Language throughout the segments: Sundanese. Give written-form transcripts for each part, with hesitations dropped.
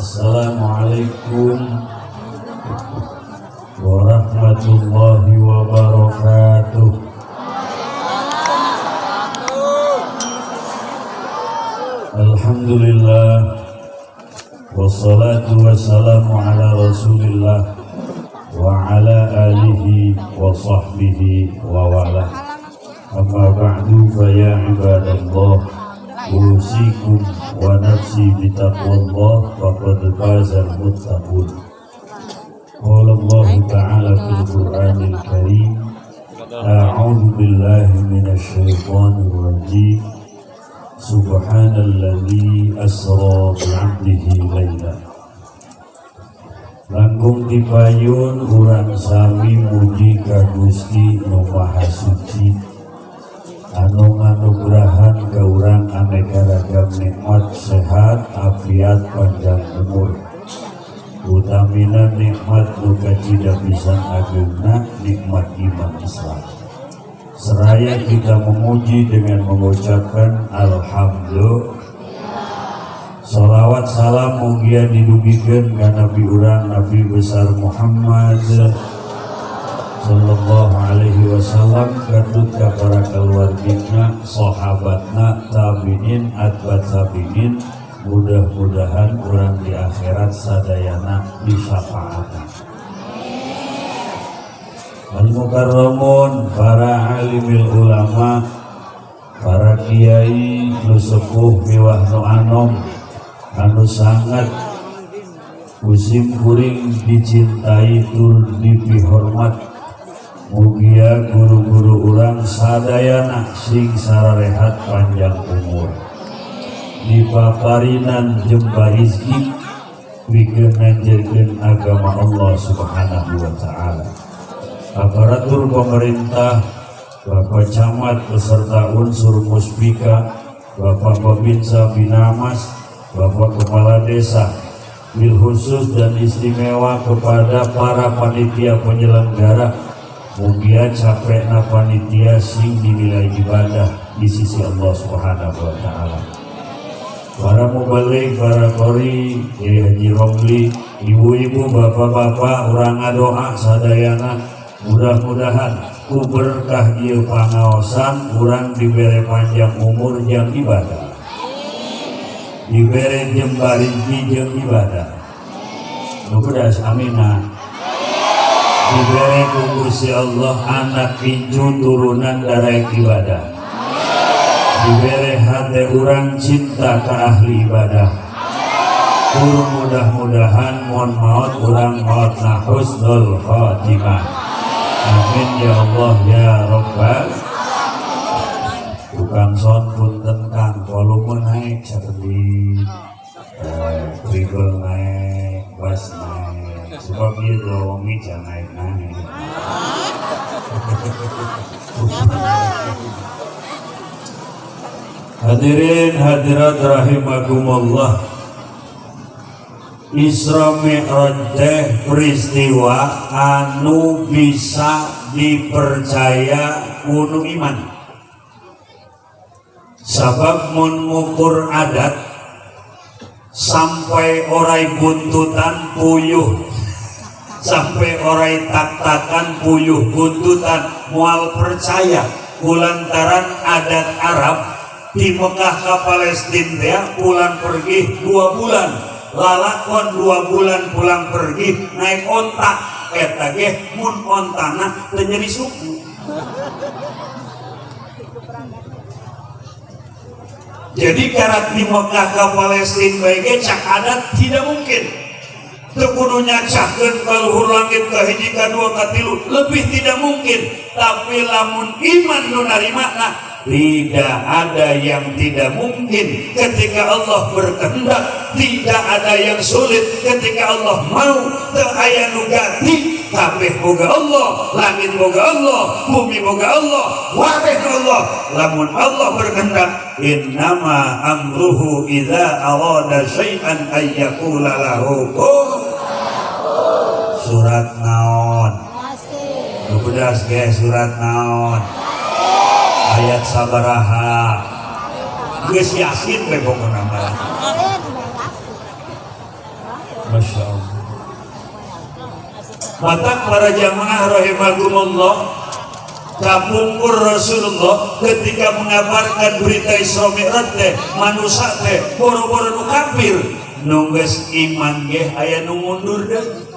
Assalamualaikum warahmatullahi wabarakatuh. Alhamdulillah wassalatu wassalamu ala rasulillah wa ala alihi wa sahbihi wa wala. Amma ba'du, fa ya ibadallah, usikum wa nafsi bitaqwallah faqad fazal muttaqun. Qala Allah ta'ala fil Qur'anil Karim, a'udzu billahi minasy syaithanir rajim. Subhanalladzi asra bi'abdihi laila. Langkung dipayun urang sami muji ka Gusti Nu Maha Suci anu nganugrahan ka urang aneka ragam nikmat sehat afiat panjang umur, utamina nikmat nu kacida pisan ageungna nikmat iman Islam. Seraya kita memuji dengan mengucapkan alhamdulillah. Salawat salam mugia didugikeun ka nabi urang Nabi besar Muhammad sallallahu alaihi wasallam, katut ka para keluargina, sahabatna, tabi'in, atba tabi'in. Mudah-mudahan urang di akhirat sadayana disyafaatan. Al-mukarramun, para alimil ulama, para kiai nu sepuh miwah nu anom anu sangat musim kuring dicintai tur dipihormat. Mugia guru-guru urang sadayana sing sararehat panjang umur, dipaparinan jembar rizki pikeun nanjeurkeun agama Allah Subhanahu wa taala. Aparatur pemerintah, Bapak Camat beserta unsur Muspika, Bapak Babinsa Binamas, Bapak Kepala Desa, bil khusus dan istimewa kepada para panitia penyelenggara. Mugia capekna panitia sing dinilai ibadah di sisi Allah Subhanahu wa taala. Para mubaligh, para qori, Kiai Haji Romli, ibu-ibu, bapak-bapak, urang ngadoa sadayana mudah-mudahan ku berkah ieu pangaosan urang dibere panjang umur jeung ibadah, dibere jembar rezeki jeung ibadah. Nu pedas amina. Dibere ku Gusti Allah anak incu turunan daraek ibadah, dibere hate urang cinta ka ahli ibadah. Tur mudah-mudahan mun maot urang maotna husnul khatimah. Amin ya Allah ya Rabbal. Tukang son punten kang, volume naik sakedik, treble naik, bass naik, sebab ieu dua wengi can naik-naik. Hadirin hadirat rahimakumullah. Isra Mi'raj teh peristiwa anu bisa dipercaya kudu iman. Sabab mun ngukur adat sampai orai buntutan puyuh, sampai orai tak-takan puyuh buntutan moal percaya kulantaran adat Arab di Mekah ke Palestina ya pulang pergi 2 bulan, lalakon 2 bulan pulang pergi naik onta, eta ge mun ontana teu nyeri suku. Jadi karat di Mekah ke Palestina bae ge cak adat tidak mungkin. Teu kudu nyacahkeun ka luhur langit ka hiji ka dua ka tilu, lebih tidak mungkin. Tapi lamun iman nu narimana, tidak ada yang tidak mungkin ketika Allah berkehendak, tidak ada yang sulit ketika Allah mau. Teu aya nu ganti, kabeh boga Allah, langit boga Allah, bumi boga Allah, wabeh Allah. Lamun Allah berkehendak, innama amruhu idza arada syai'an ay yaqula lahu kun. Surat naon? Nu pedas ge surat naon? Ayat sabaraha? Geus yasin we pokona mah. Masya Allah. Matak para jamaah rahimakumullah, kapungkur Rasulullah ketika mengabarkan berita Isra Mi'raj teh manusia teh boro-boro nu kafir, nu geus iman ge aya nu mundur deui.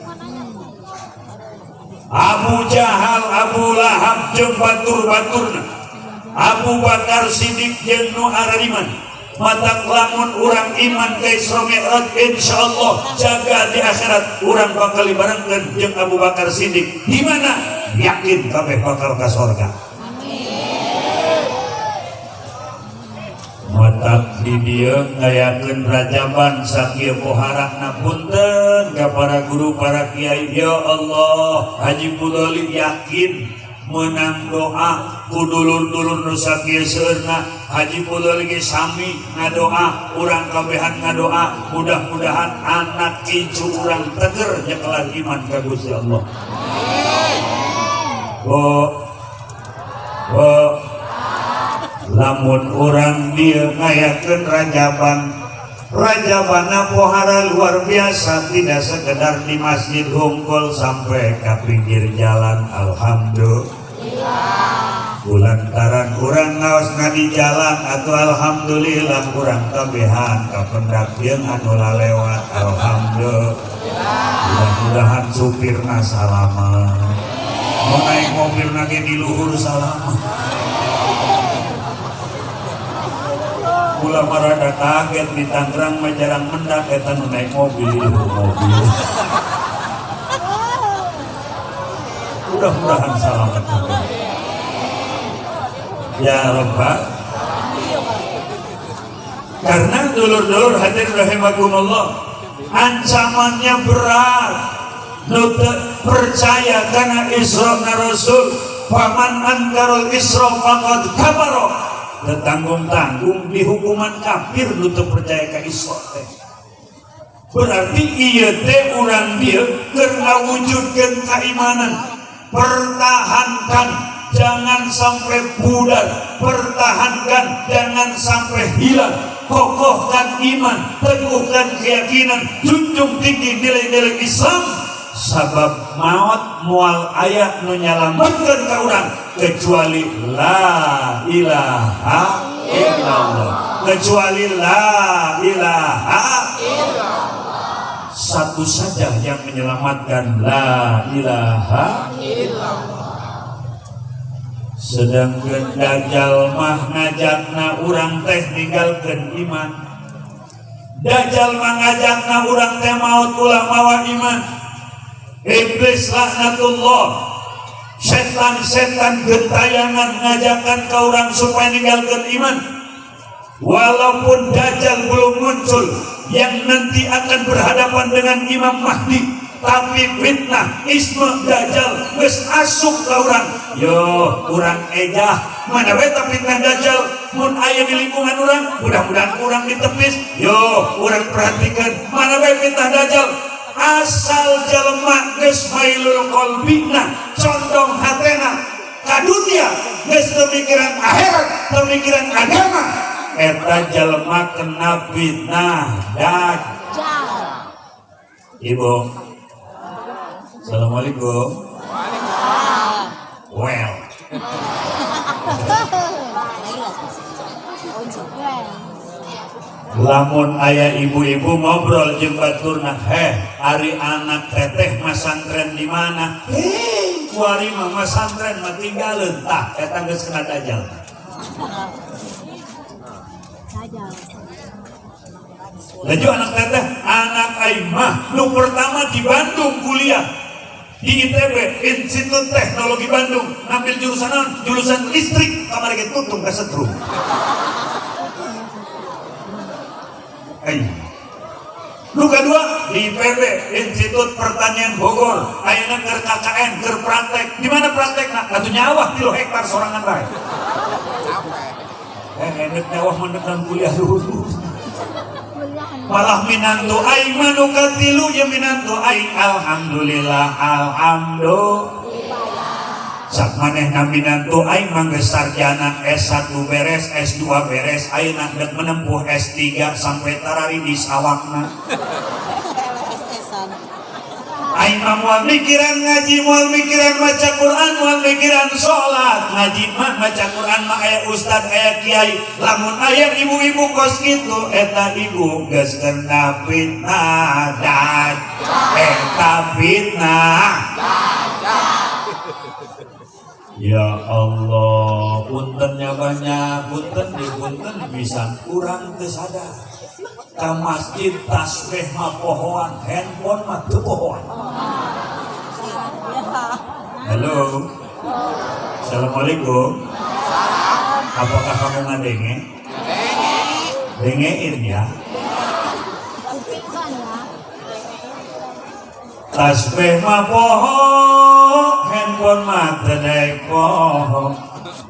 Abu Jahal, Abu Lahab jeung batur-baturna, Abu Bakar Siddiq jeung nu arariman. Matak lamun urang iman ka Isra Mi'raj, insyaallah jaga di akhirat urang bakal dibarengkeun jeung Abu Bakar Siddiq. Di mana? Yakin kabeh bakal ka sorga. Matak di dieu ngayakeun rajaban sakieu poharana, punten ka para guru, para kiai. Ya Allah, Haji Budoli yakin menang doa ku dulur-dulur nu sakieu seueurna. Haji Budoli ge sami ngadoa, urang kabehan ngadoa, mudah-mudahan anak incu urang teger nyekelan iman ka Gusti Allah. Bo, bo, lamun urang dieu ngayakeun rajaban, rajabana pohara luar biasa, tidak sekedar di masjid hungkul sampai ke pinggir jalan. Alhamdulillah. Kulantaran urang ngaosna di jalan atau alhamdulillah urang kabehan kapendak jeung anu lalewat. Alhamdulillah. Mudah-mudahan supirna salamet, mau naik mobil lagi di luhur salamet. Kula marada kaget di Tangerang mah jarang mendak eta nu naik mobil di luhur mobil. Mudah-mudahan salamet ya Rabbal. Karena dulur-dulur hadirin rahimakumullah, ancamannya berat. Nu teu percaya kana Isra na Rasul, faman ankarul Isra faqad kafara. Tanggung-tanggung dihukuman kafir nu teu percaya ka Isra teh. Berarti ieu teh urang dieu keur ngawujudkeun keimanan. Pertahankan, jangan sampai pudar, pertahankan, jangan sampai hilang. Kokohkan iman, teguhkan keyakinan, junjung tinggi nilai-nilai Islam. Sabab maut moal aya nu nyalametkeun ka urang kecuali la ilaha illallah, kecuali la ilaha illallah. Satu saja yang menyelamatkan, la ilaha illallah. Sedangkan Dajjal mah ngajakna urang teh ninggalkeun iman. Dajjal mah ngajakna urang teh maut ulah mawa iman. Iblis laknatullah, setan-setan gentayangan ngajakan ka urang supaya ninggalkeun iman. Walaupun Dajjal belum muncul yang nanti akan berhadapan dengan Imam Mahdi, tapi fitnah isme Dajjal geus asup ka urang. Yo urang ejah mana we ta fitnah Dajjal mun aya di lingkungan urang, mudah-mudahan kurang ditepis. Yo urang perhatikan mana we fitnah Dajjal. Asal jelema geus mailul qalbina, condong hatena ka dunia, geus teu mikiran akhirat, teu mikiran agama, eta jelema kena fitnah Dajjal. Ibu, assalamualaikum. Well, lamun aya ibu-ibu ngobrol jeung baturna, heh ari anak teteh masantren di mana? Heh, kuari mah masantren mah tinggalin. Tah eta geus kena Dajjal. Laju anak teteh, anak aing mah nu pertama di Bandung kuliah di ITB, Institut Teknologi Bandung, ngambil jurusan naon? Jurusan listrik, kamari ge tutung ka setrum. Nu kedua di IPB, Institut Pertanian Bogor, ayeuna keur KKN, keur praktek. Di mana praktekna? Atuh nyawah 3 hektar sorangan bae. Enek nyawah mah kuliah luhur. Malah minantu aing mah nu katilu ya minantu aing, alhamdulillah, alhamdulillah. Sak manehna minantu aing mah geus sarjana S1 beres, S2 beres, ayeuna deuk menempuh S3 sampai tarari di sawakna. Aing mah moal mikiran ngaji, moal mikiran maca Quran, moal mikiran salat. Ngaji mah maca Quran mah aya ustad, aya kiai. Lamun aya ibu-ibu kos kitu, eta ibu geus kena fitnah dan eta fitnah. Ya Allah, puntennya banyak, punten di punten bisa kurang teu sadar. Ka masjid tasbih mah pohoan, handphone mah teu pohoan. Halo. Assalamualaikum. Apakah kamu ngadenge? Dengein ya. Tasbih mah poho, handphone mah teu daek poho.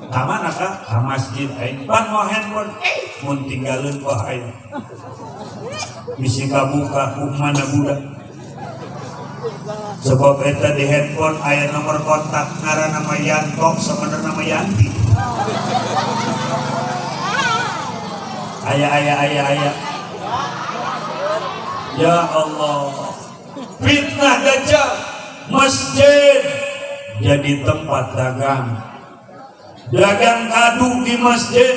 Ka mana ka? Ka masjid aing. Pan mau handphone, mun tinggalin bahaya. Bisi kabuka ku mana budak. Sebab eta di handphone aya nomor kontak ngaranna mah Yanto, sebenarnya mah Yanti. Aya aya aya aya. Ya Allah. Fitnah Dajjal, masjid jadi tempat dagang. Dagang kadu di masjid,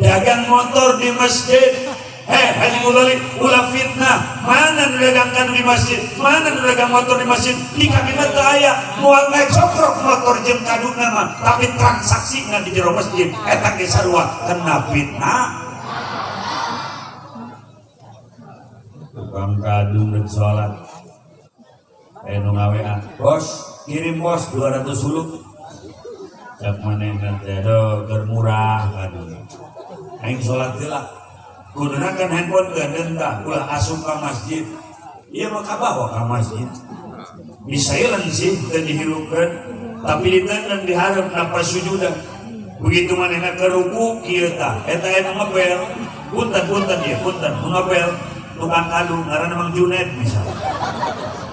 dagang motor di masjid. Haji Mudali, ulah fitnah. Mana nu dagang kadu di masjid? Mana nu dagang motor di masjid? Di kami mah teu aya, moal ngacokrok motor jeung kaduna mah, tapi transaksina di jero masjid eta ge sarua kena fitnah. Tukang kadu rek salat. Nu ngawean, bos, kirim bos 200 hulu. Cak manehna teh keur murah kaduna. Aing salat heula. Kuduna kan handphone geudeun tah, ulah asup ka masjid. Ieu mah kabawa ka masjid. Di silent sih teu dihirupkeun, tapi diteundeun dihareup napa sujudan. Begitu manehna ke ruku kieu tah, eta anu ngebel. Punten-punten ieu, punten nu ngebel tukang kadu ngaranna Mang Junaid misalnya.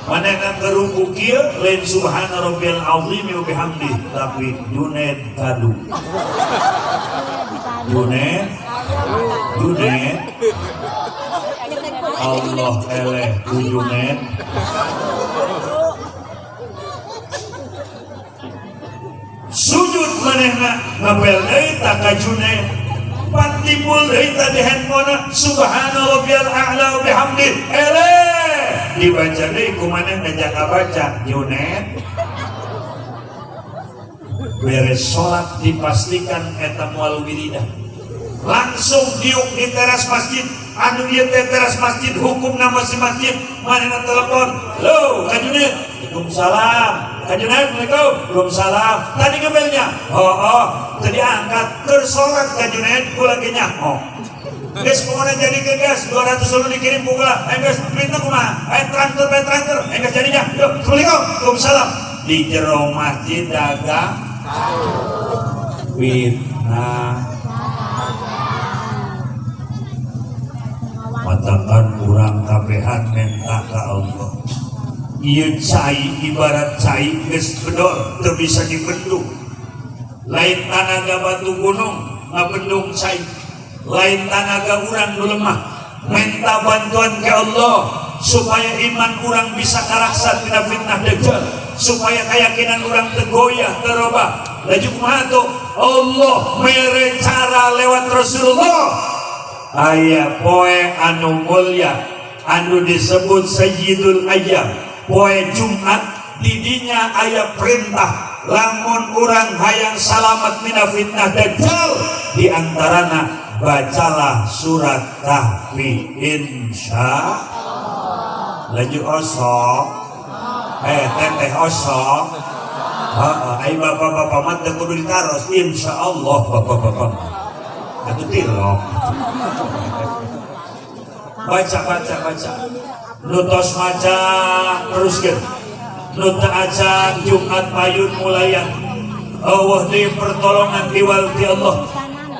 Manehna ke ruku kieu lain subhana rabbil azim wa bihamdi, tapi Junaid kadu. Junaid Junaid Allah eleh ku Junaid. Sujud manehna ngabel deui ta ka Junaid. Pan timbul deui ta di handphone subhana rabbiyal a'la wa bihamdi. Eleh dibaca deui ku manehna jaka baca Junaid. Beres salat dipastikan eta moal wiridan. Langsung diuk di teras masjid. Anu ieu teh teras masjid, hukumna masih masjid. Manehna telepon, "Lo, Ka Junaid." Waalaikumsalam. Ka Junaid, Waalaikumsalam. Waalaikumsalam. Tadi ngebelnya. Oh, oh, tadi angkat keur salat Ka Junaid kula ge nyaho. Geus pokona jadi ke gas 200 lu dikirim ku kula. Ayo geus duitna kumaha? Ayo transfer, ayo transfer. Ayo geus jadinya. Yo, Assalamualaikum. Waalaikumsalam. Di jero masjid dagang fitnah. Matakan urang kabehan menta ka Allah. Ieu cai ibarat cai geus bedol teu bisa dibendung. Lain tanaga batu gunung ngabendung cai. Lain tanaga urang nu lemah. Minta bantuan ke Allah supaya iman urang bisa karaksa tina fitnah Dajjal, supaya keyakinan urang teu goyah teu robah. Laju kumaha tuh? Allah mere cara lewat Rasulullah. Aya poe anu mulia anu disebut Sayyidul Ayyam, poe Jumat. Didinya aya perintah lamun urang hayang salamat mina fitnah Dajjal, di antarana bacalah surat Kahfi insya laju osok teteh osok. Heeh, ai bapak-bapak mah teu kudu ditaros insyaallah bapak-bapak mah atuh tilok. Baca baca baca nu tos maca teruskeun, nu teu acan Jumat payun mulayan. Allah di pertolongan diwal ti Allah,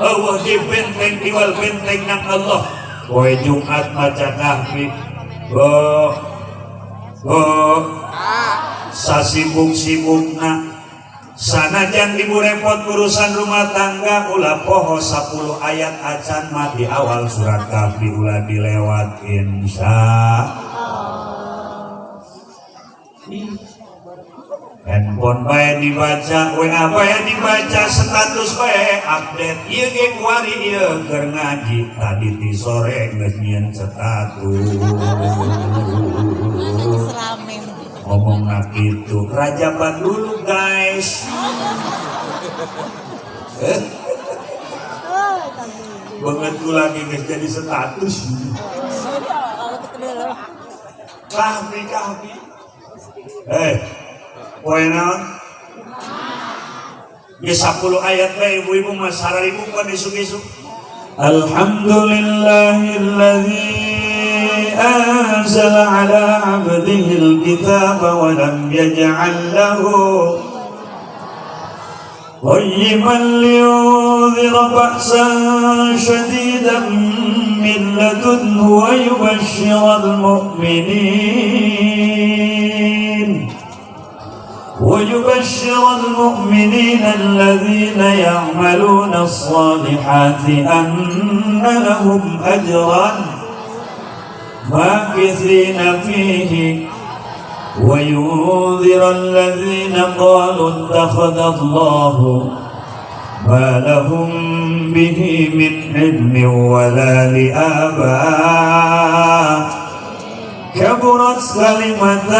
Allah di benteng diwal benteng nang Allah. Poe Jumat maca Kahfi. Bo bo sasibuk-sibukna sanajan ibu repot urusan rumah tangga ulah poho 10 ayat acan mah di awal surat Kahfi ulah dilewat insya. Handphone bae dibaca, WA bae dibaca, status bae update. Ieu ge kuari ieu keur ngaji, tadi ti sore geus nyieun status. Ngomong kitu, rajaban dulu, guys. Eh? Banget lagi geus jadi status. Kahfi, kahfi. Eh, poe naon? Geus 10 ayat bae, ibu-ibu mah sararibu kan isuk-isuk. Alhamdulillahilladzi anzala ala 'abdihi al-kitaba wa lam yaj'al lahu قيما لينذر بأسا شديدا من لدنه ويبشر المؤمنين الذين يعملون الصالحات أن لهم أجرا ماكثين فيه وينذر الذين قالوا اتخذ الله ما لهم به من علم ولا لآبائهم كبرت كلمة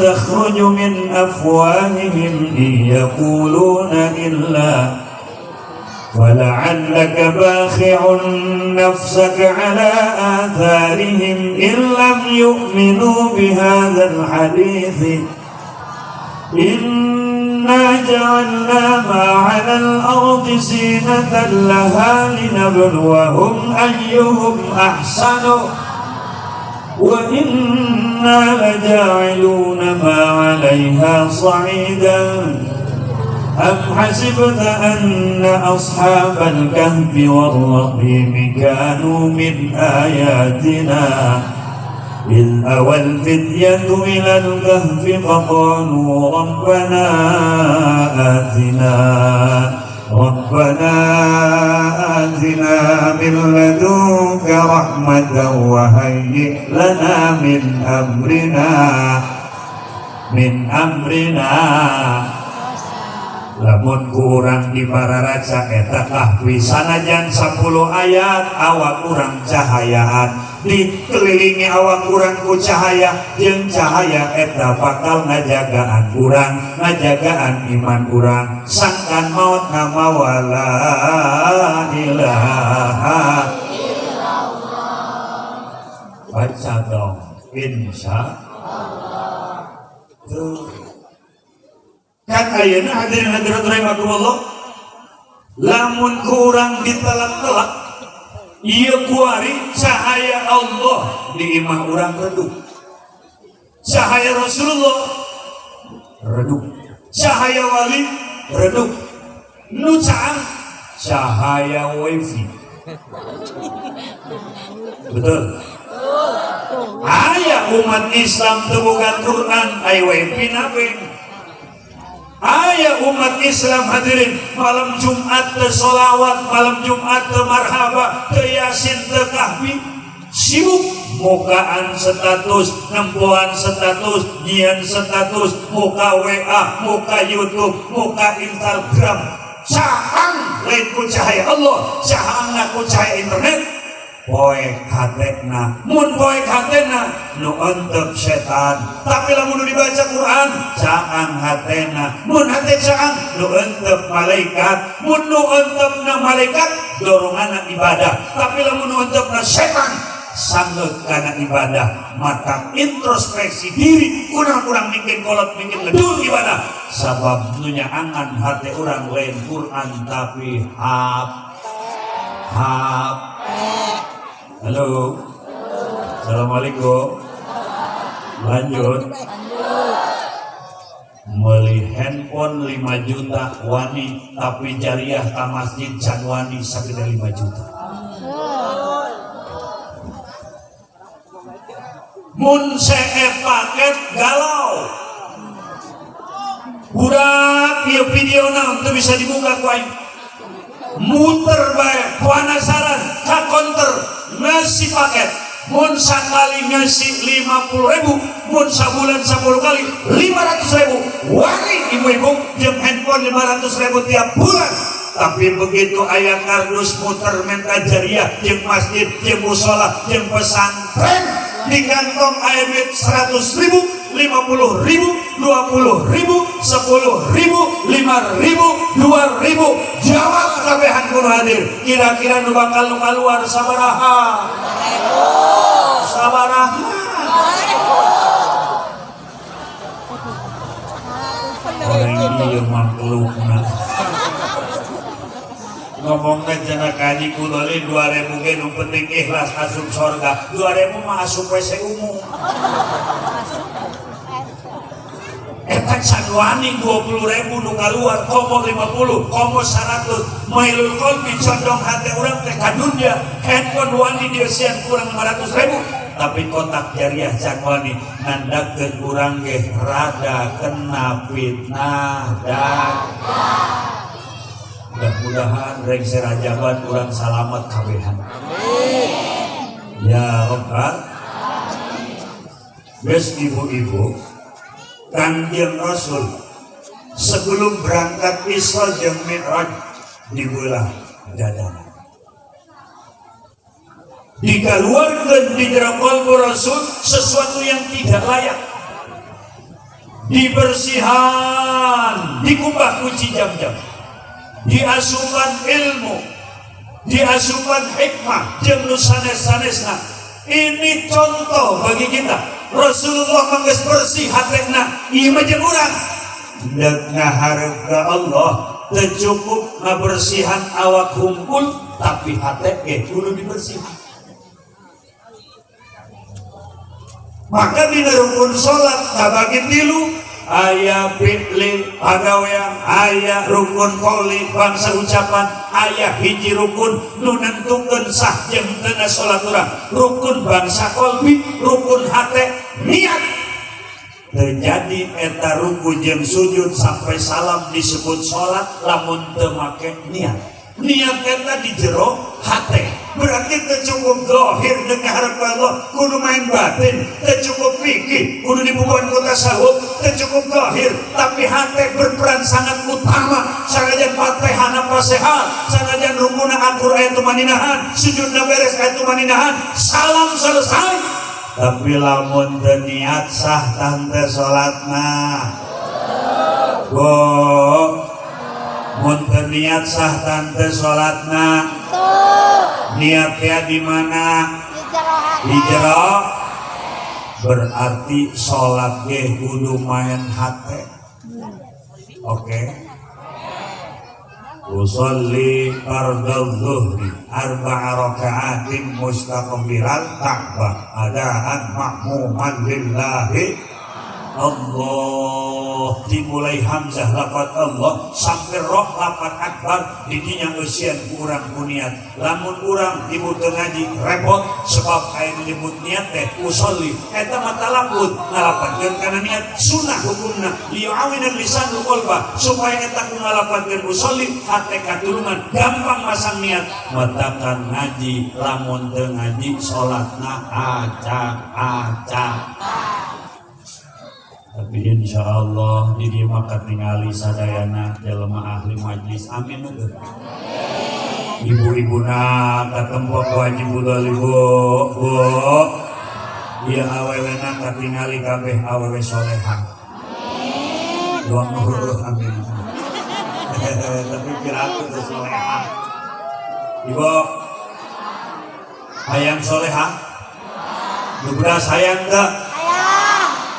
تخرج من أفواههم إن يقولون إلا فلعلك باخع نفسك على آثارهم إن لم يؤمنوا بهذا الحديث. إنا جعلنا ما على الأرض زينة لها لنبلوهم أيهم أحسن وإنا لجاعلون ما عليها صعيدا. أم حسبت أن أصحاب الكهف والرقيم كانوا من آياتنا إذ أوى الفتية إلى الكهف فقالوا ربنا آتنا من لدنك رحمة وهيئ لنا من أمرنا. Lamun kurang di bararaca eta kahfi, sanajan 10 ayat, awak urang cahayaan, dikelilingi awak urang ku cahaya, jeung cahaya eta bakal ngajagaan urang, ngajagaan iman urang sangkan maut ngamawa la ilaha. Baca dong, insya tuh kan. Ayeuna, hadirin hadirat rahimakumullah, lamun kurang ditelak-telak ieu kuari, cahaya Allah di imah urang redup, cahaya Rasulullah redup, cahaya wali redup, nu caang cahaya wifi. Betul? Aya umat Islam teu boga Quran, aya wifi nabe. Aya umat Islam, hadirin, malam Jumat teu solawat, malam Jumat teu marhaba, teu yasin, teu kahfi, sibuk mukaan status, nempoan status, nyian status, muka WA, muka YouTube, muka Instagram. Caang lain ku cahaya Allah, caang ku cahaya internet. Poek hatena, mun poek hatena nu entep setan. Tapi lamun nu dibaca Quran, caang hatena. Mun hate caang, nu entep malaikat. Mun nu entepna malaikat, dorongan ibadah. Tapi lamun nu entepna setan, sanggeut kana ibadah. Maka introspeksi diri, kurang-kurang mungkin kolot, mungkin ledun ibadah, sabab nu nyaangan hate urang lain Quran tapi hap hap. Halo. Assalamualaikum. Lanjut. Beli handphone 5 juta wani, tapi jariah ka masjid can wani sagede 5 juta. Mun see paket galau. Budak ieu video naon teu bisa dibuka ku aing. Muter bae, penasaran ka konter ngasih paket. Mun sakali ngeusi 50 ribu, mun sabulan 10 kali 500 ribu. Wani ibu-ibu jeung handphone 500 ribu tiap bulan? Tapi begitu aya kardus muter minta jariah jeung masjid, jeung musola, jeung pesantren, di kantong aya duit 100 ribu, 50 ribu, 20 ribu, 10 ribu, 5 ribu, 2 ribu. Jawab kabehan ku nu hadir, kira-kira nu bakal nu kaluar sabaraha? Sabaraha? Orang ieu makhlukna ngomongna cenah ka Haji Kudoli, 2000 ge nu penting ikhlas asup sorga. 2000 mah asup WC umum. Eta can wani 20 ribu nu kaluar, komo 50, komo 100. Mailul qalbi, condong hati urang teh ka dunya. Handphone wani dieusian kurang 500 ribu, tapi kotak jariah can wani. Nandakeun urang ge rada kena fitnah. Dan mudah-mudahan rengse Rajaban urang salamat kabehan. Amin ya rabbal. Bes ibu-ibu, Kanjeng Rasul sebelum berangkat Isra jeung Mi'raj dibelah dadana, dikeluarkan di jero qalbu Rasul sesuatu yang tidak layak, dibersihan, dikumbah ku cai Zam-zam, diasupan ilmu, diasupan hikmah jeung nu sanes-sanesna. Ini contoh bagi kita. Rasulullah mah geus bersih hatena, ieu mah jeung urang deuk ngahareup ka Allah teu cukup ngabersihan awak hungkul, tapi hate ge kudu dibersihan. Maka dina rukun salat kabagi tilu: aya fi'li pagawean, aya rukun qauli bangsa ucapan, aya hiji rukun nu nentukeun sah jeung teu salat urang, rukun bangsa qalbi, rukun hate, niat. Terjadi eta ruku jeung sujud sampai salam disebut salat lamun teu make niat. Niat eta di jero hate, berarti teu cukup zahir dengan harap Allah, kudu main batin. Teu cukup fikih, kudu dibubuhan ku tasawuf. Teu cukup zahir, tapi hate berperan sangat utama. Sanajan Fatihahna pasehat, sanajan rukuna akur aya tumaninahan, sujudna beres aya tumaninahan, salam selesai, tapi lamun teu niat sah tante salatna? Bo, mun teu niat sah tante salatna? Niatnya di mana? Di jero. Berarti salat ge kudu main hate. Oke. Usolli fardhu dhuhri arba'a raka'atin mustaqbilal Ka'bah adaan ma'muman lillahi Allah. Dimulai hamzah lafat Allah sampai roh lafat akbar, didinya eusian ku urang ku niat. Lamun urang ibu teu ngaji repot, sebab aya menyebut niat teh usolli eta mah talafut ngalapankeun kana niat sunah hukumna, liyu'awina lisanul qalba, supaya eta ku ngalapankeun usolli hate katulungan gampang masang niat. Matakan ngaji, lamun teu ngaji salatna acak-acak. Tapi insya Allah di dieu mah katingali sadayana jelema ahli majlis. Amin teu? Ibu-ibuna katempo ku Haji Budol. Ibu, bu, ieu awewena katingali kabeh awewe soleha. Doang nuhur amin, tapi piraku teu soleha. Ibu hayang soleha? Nu beras hayang teu?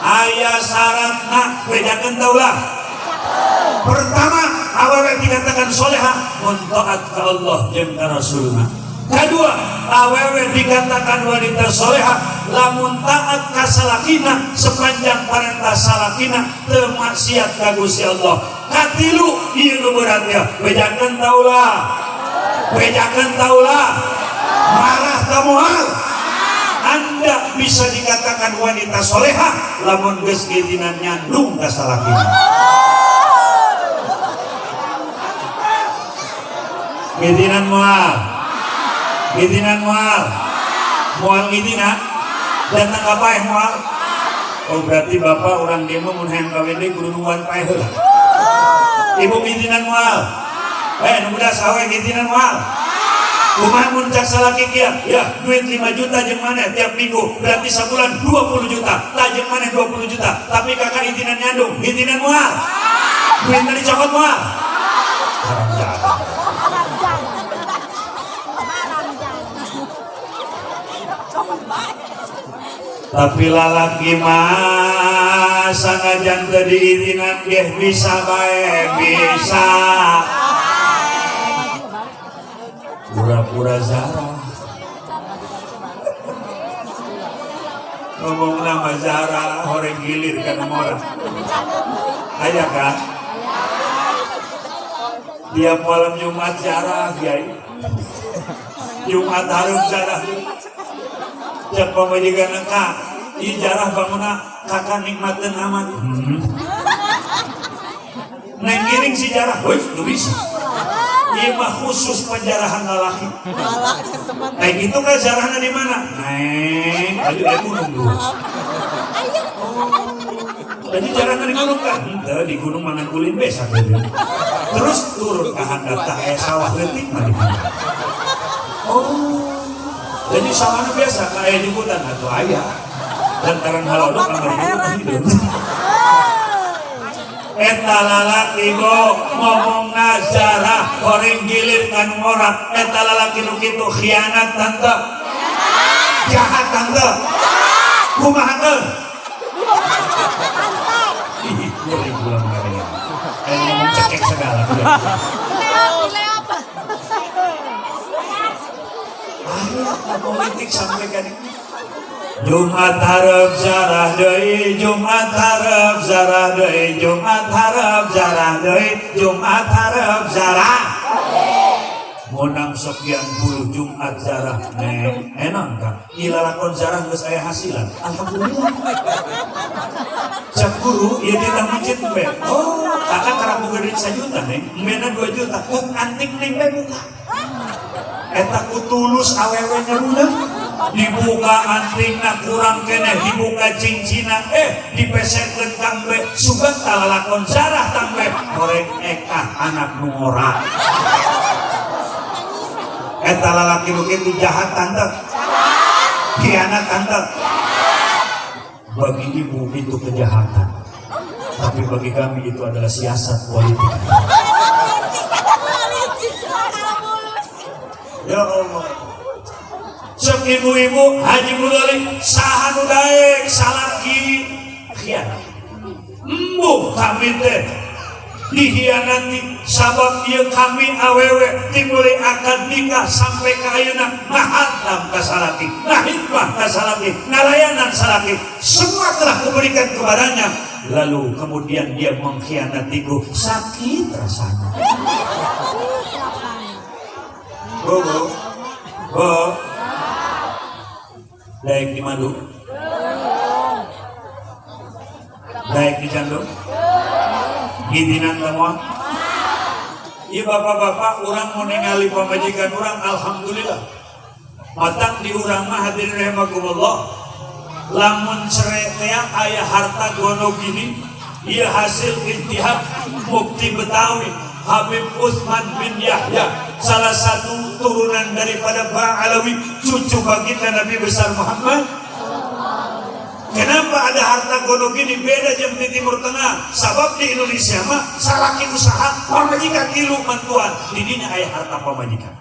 Aya syaratna, bejakeun taulah. Pertama, awewe dikatakan soleha mun taat ka Allah jeung ka Rasulna. Kedua, awewe dikatakan wanita soleha lamun taat ka salakina sepanjang perintah salakina teu maksiat ka Gusti Allah. Katilu, ieu nu berat ya, bejakeun taulah, bejakeun taulah. Marah ka moal? Anda bisa dikatakan wanita soleha lamun geus gidinan nyandung ka salakina. Gidinan moal? Gidinan moal? Moal ngizinan? Datang ka paeh moal? Oh, berarti bapak orang demo mun hayang kawin deui kudu nungguan paeh heula. Ibu ngizinan moal? Eh, nu budak sawe ngizinan moal? Kumaha mun cak salaki kieu? Ya, duit 5 juta jeung maneh tiap minggu, berarti sabulan 20 juta. Tah, jeung maneh 20 juta. Tapi kakak izinan nyandung, ngizinan moal? Duitna dicokot moal? Haram jadah. Haram jadah. Tapi lalaki mah sanajan teu diizinan ge bisa bae, bisa pura-pura zarah, ngomong nama zarah, horeng gilir kana ngora. Aya kan tiap malam Jumat zarah, kiai, Jumat hareup zarah. Cek pamajikan, "Kak, ieu jarah bangunna kakak nikmatin amat." Neng giring si jarah, woi, teu bisa. Ieu mah khusus penjarahan lalaki. Naik itu kan jarahnya di mana? Neng, ayo di gunung dulu. Jadi jarahnya di gunung kan? Henteu, di gunung mangan ulin biasa gitu. Terus turun ke handap tah aya sawah leutik mah di handap. Oh. Jadi sawahnya biasa kayak jemputan atau aya. Lantaran halodo kamari jemputan hidup. Eta lalaki, bo, ngomong zarah horeng gilir kan ngora. Eta lalaki nu kitu khianat tante, jahat tante, kumaha teu? Ih, kuring pulang ngomong. Eh, ngomong cekek segala. Leop. Aya politik sampai kan Jumat hareup zarah deui, Jumat hareup zarah deui, Jumat hareup zarah deui, Jumat hareup zarah. Menang sekian puluh Jumat zarah, neng, enak kan? Ieu lalakon zarah geus aya hasilan. Alhamdulillah. Cak guru, ieu ditah masjid embe. Oh, kakak karena boga duit 1 juta, neng, embena 2 juta. Oh, anting neng be buka. Eta ku tulus awewe nya dibuka antingna, kurang keneh dibuka cincina, eh, dipeserkeun ka embe. Sugan talalakon zarah tambe horeng ekah anak nu ngora. Eta lalaki nu kitu jahat tante, khianat tante. Bagi ibu itu kejahatan, tapi bagi kami itu adalah siasat politik. Licik, mulus. Ya Allah. Sok ibu-ibu, Haji Mudoli, saha nu daek salaki khianat? Embung kami teh dihianati, sabab ieu kami awewe timulai akad nikah sampai ka ayeuna ngahadam ka salaki, ngahidmah ka salaki, ngalayanan salaki, semua telah kuberikan kepadanya, lalu kemudian dia mengkhianatiku, sakit rasanya. Bu, bu, bu, daek di madu, daek di jandung, gidinan semua. Iya, bapak-bapak, orang mau ningali pamajikan orang, alhamdulillah. Matang di urang mah, hadirin rahimakumullah, lamun cerai teh aya harta gono gini, iya hasil ijtihad Mufti Betawi Habib Utsman bin Yahya, salah satu turunan daripada Ba'alawi, cucu baginda Nabi besar Muhammad. Kenapa ada harta gono gini beda jam di Timur Tengah? Sabab di Indonesia mah salaki usaha, pamajikan ilu mantuan. Di dinya aya harta pamajikan.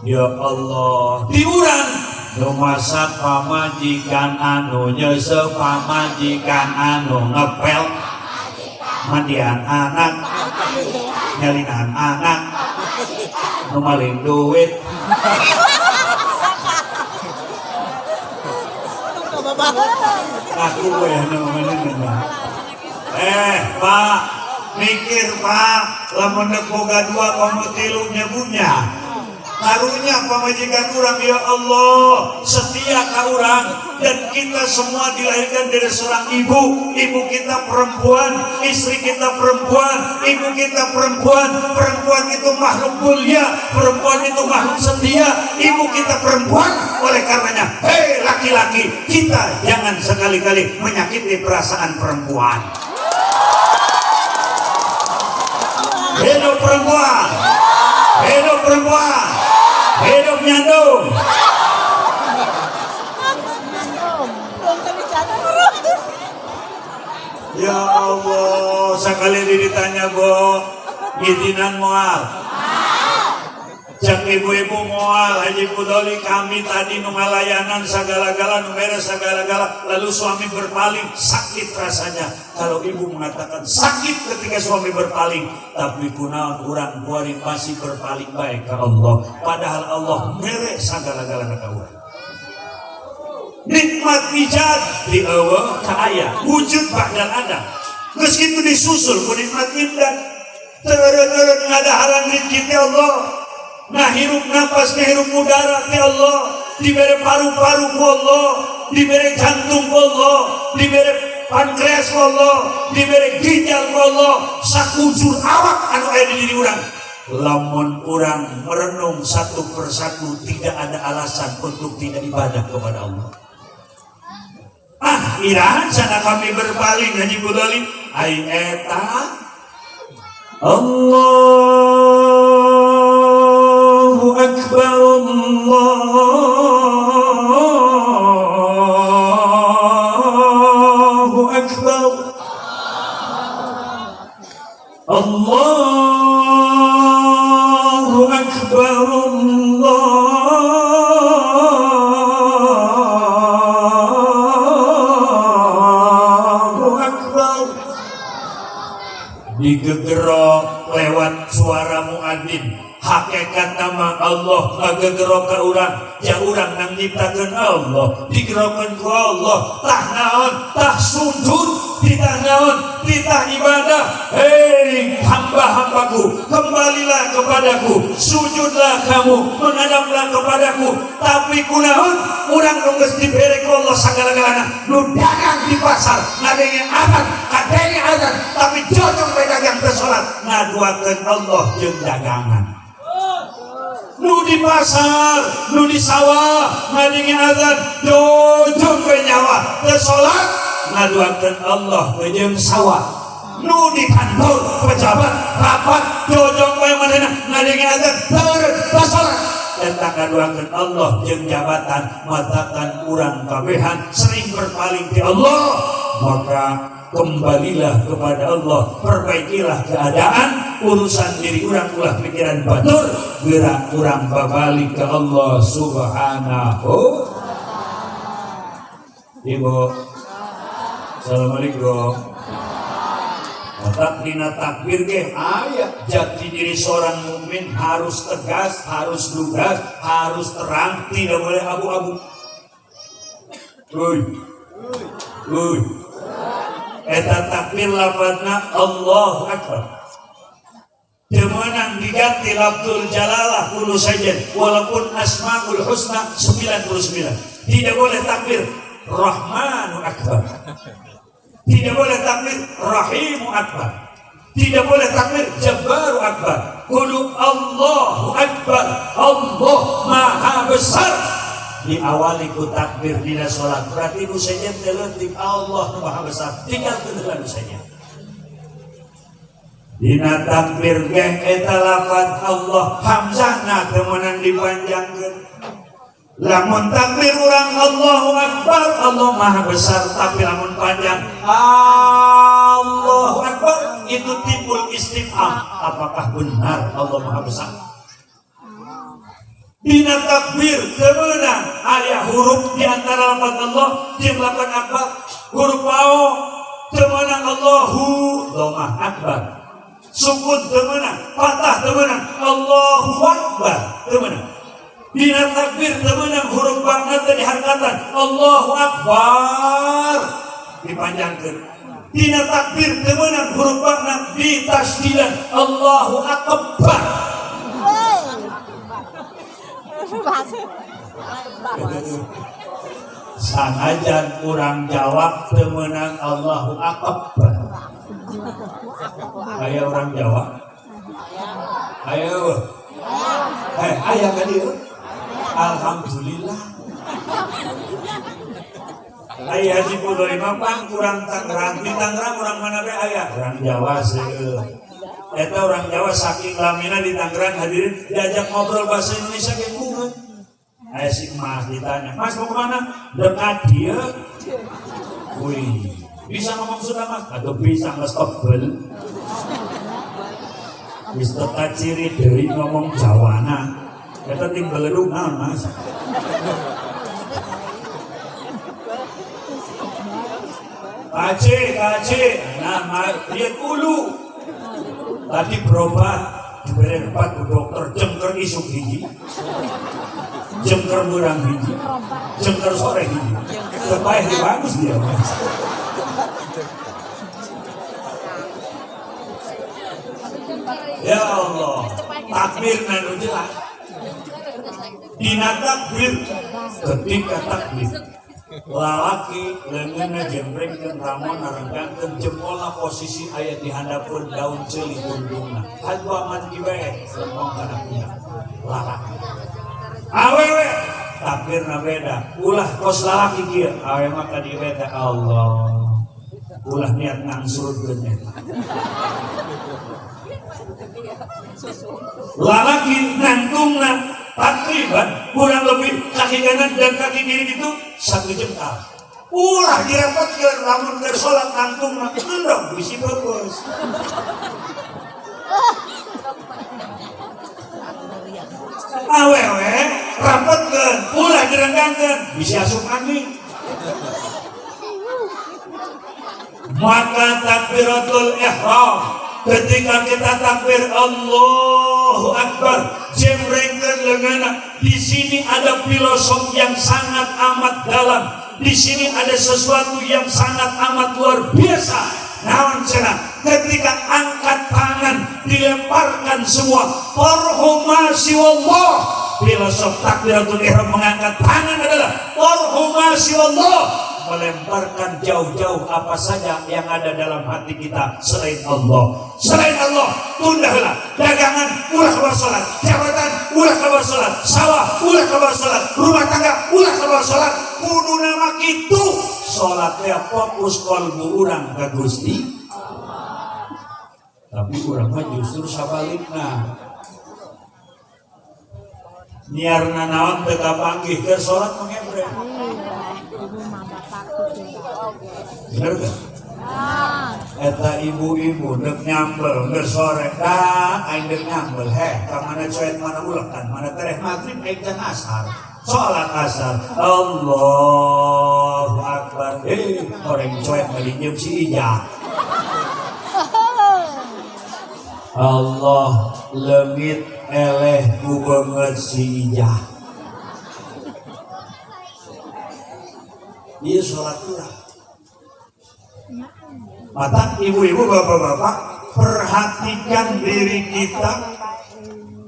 Ya Allah, di urang nu masak pamajikan, anu nyeuseuh pamajikan, anu ngepel, mandian anak, nyalinan anak, nu maling duit. Aku ya namanya. Eh, Pak, mikir Pak, lamun dek boga dua komo tilu nyebutnya. Karunya pamajikan urang, ya Allah, setia ka urang. Dan kita semua dilahirkan dari seorang ibu. Ibu kita perempuan, istri kita perempuan, ibu kita perempuan. Perempuan itu makhluk mulia, perempuan itu makhluk setia. Ibu kita perempuan, oleh karenanya, hei laki-laki, kita jangan sekali-kali menyakiti perasaan perempuan. Hidup perempuan, hidup perempuan, hidup nyandung. Ya Allah, sekali ditanya bo, ngidinan moal. Cak ibu-ibu moal, Haji Pudoli, kami tadi nu ngalayanan segala-gala, nu beres segala-gala, lalu suami berpaling, sakit rasanya. Kalau ibu mengatakan sakit ketika suami berpaling, tapi kunaon urang kuari masih berpaling baik ke Allah. Padahal Allah mere segala-gala ka urang. Nikmat ijad di eueuh ka aya, wujud ba'dal ada. Geus kitu disusul ku nikmat imdad. Teu eureun-eureun ngadaharan rezeki ti Allah. Ngahirup napas, ngahirup udara ti Allah, dibere paru-paru ku Allah, dibere jantung ku Allah, dibere pankreas ku Allah, dibere ginjal ku Allah, sakujur awak anu aya di diri urang. Lamun urang merenung satu persatu, tidak ada alasan untuk tidak ibadah kepada Allah. Ah, irahan sana kami berpaling Haji Budali, ai eta Allahu Akbar, Allahu Akbar, Allahu Akbar, Allahu Akbar. Digegerok lewat suara muadzin, hakikat nama Allah ngagegero ka urang, ja urang nang nyiptakeun Allah, digerokeun ku Allah, tah naon, tah sujud, titah naon, titah ibadah. Hei hamba-hambaku, kembalilah kepadaku, sujudlah kamu, menghadaplah kepadaku. Tapi kunaon urang nu geus dibere ku Allah sagala-galana, nu dagang di pasar ngadenge azan, kadenge azan, tapi jojong bae dagang teu salat, ngaduakeun Allah jeung dagangan. Nu di pasar, nu di sawah ngadenge azan, jojong bae nyawa teu salat, ngaduakeun Allah jeung sawah. Nu di kantor pejabat rapat jojong bae manehna ngadenge azan, teu salat, eta ngaduakeun Allah jeung jabatan. Matakan urang kabehan sering berpaling ti Allah, maka kembalilah kepada Allah, perbaikilah keadaan urusan diri urang, ulah pikiran batur, gerak urang babalik ke Allah Subhanahu. Ibu, assalamualaikum. Otak dina takbir ge aya jati diri seorang mukmin harus tegas, harus lugas, harus terang, tidak boleh abu-abu. Uy. Uy. Eta takbir lafadzna Allahu Akbar. Teu meunang diganti lafzul jalalah kudu sajen walaupun asmaul husna 99. Tidak boleh takbir Rahmanu Akbar. Tidak boleh takbir Rahimu Akbar. Tidak boleh takbir Jabbaru Akbar. Kudu Allahu Akbar. Allah Maha Besar. Diawali ku takbir dina salat. Berarti nu sejen teh leutik Allah nu Maha Besar. Tinggal keun nu sejen. Dina takbir ge eta lafaz Allah hamzahna teu meunang dipanjangkeun. Lamun takbir urang Allahu Akbar, Allah Maha Besar, tapi lamun panjang Allahu Akbar itu timbul istifham, apakah benar Allah Maha Besar? Dina takbir teu meunang aya huruf di antara lafaz Allah jeung lafaz akbar, huruf wau teu meunang Allahu dhamma akbar, sukun teu meunang, patah teu meunang, Allahu Akbar teu meunang. Dina takbir teu meunang huruf ba'na teh diharkatan Allahu Akbar dipanjangkeun. Dina takbir teu meunang huruf ba'na ditasdidan Allahu Akbar. Sanajan urang Jawa teu meunang Allahu Akbar. Aya urang Jawa? Ayo. Aya ka dieu? Alhamdulillah. Aya Haji Pudoi mah pang urang Tangerang, di Tangerang urang mana be aya? Urang Jawa seueur. Eta urang Jawa saking lamina di Tangerang hadirin diajak ngobrol bahasa Indonesia ge bunga. Aya si Mas ditanya, "Mas mau kemana?" Dekat dia. Wih, bisa ngomong Sunda Mas? Atau bisa nggak tebel? Wis teka ciri deui ngomong Jawana. Eta ting beledug naon Mas? Kace, kace. Nah, lihat ulu. Tadi berobat diberi obat ku dokter jengker isuk hiji. Jengker beurang hiji. Jengker sore hiji. Terbaik bagus dia Mas. Ya Allah, takbir nu jelas. Dina takbir ketika takbir lalaki leungeunna jembrengkeun ramon narenggangkeun jempolna posisi aya di handapeun daun ceuli tungtungna. Hayu amat ki bae lempong kana pundak. Lalaki. Awewe takbirna beda. Ulah kos lalaki kieu, awewe mah ka dieu beda Allah. Ulah niat ngangsurkeun eta. Lalaki nangtungna takriban kurang lebih kaki kanan dan kaki kiri itu satu jengkal. Ulah direpotkeun lamun keur salat nangtungna endog bisi peupeus. Awewe rapotkeun ulah direnggangkeun bisi asup angin. Maka takbiratul ihram ketika kita takbir Allahu Akbar jembrengkeun leungeunna. Di sini ada filosofi yang sangat amat dalam. Di sini ada sesuatu yang sangat amat luar biasa. Naon cenah? Ketika angkat tangan dilemparkan semua parhumasi wallah. Filosof takbiratul ihram mengangkat tangan adalah parhumasi wallah, melemparkan jauh-jauh apa saja yang ada dalam hati kita selain Allah. Selain Allah, tundahlah dagangan, ulah keluar salat, jabatan, ulah keluar salat, sawah, ulah keluar salat, rumah tangga, ulah keluar salat. Kudu nama kitu salatnya fokus kalbu urang ka Gusti. Tapi urang mah justru sabalikna. Niarna naon teu kapanggih keur salat mengebrek. Bener gak? Eta ibu-ibu dek nyambel keur sore dah aing dek nyambel heh ka mana coet mana ulekan mana tereh maghrib aing can asar salat asar Allahu Akbar orang coet mah si Ijah. Allah leungit eleh ku beungeut si Ijah. Ieu salat urang. Mata ibu-ibu, bapak-bapak, perhatikan diri kita.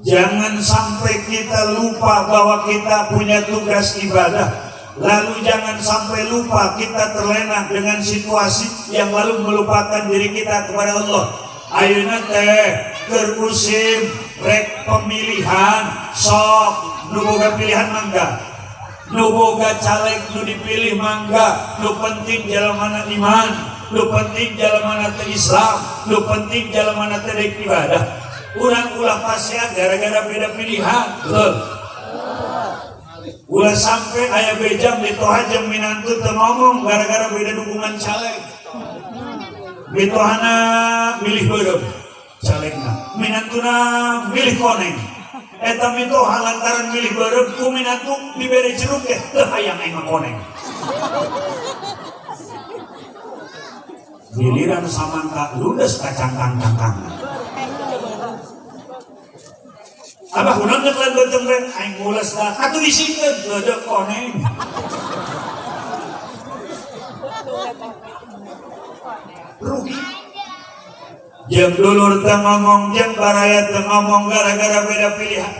Jangan sampai kita lupa bahwa kita punya tugas ibadah. Lalu jangan sampai lupa kita terlena dengan situasi yang lalu melupakan diri kita kepada Allah. Ayeuna teh keur musim rek pemilihan sok nu boga pilihan mangga, nu boga caleg nu dipilih mangga, nu penting jalan iman, nu penting jalan teh Islam, nu penting jalan teh rek ibadah. Urang ulah pasea gara-gara beda pilihan, betul. Ulah sampai aya beja mitoha jeung minantu teu ngomong gara-gara beda dukungan caleg. Mitohana milih beureum calegna, minantuna milih koneng. Eta mitoha lantaran milih beureum ku minantu dibere jeruk teh teu hayang aing mah koneng. Giliran samangka ludes kacangkang-cangkang. Abah kunaon nyekelan beuteung we aing mules dah atuh isikeun geudeuk koneng. Rugi. Jeung dulur teu ngomong, jeung baraya teu ngomong gara-gara beda pilihan.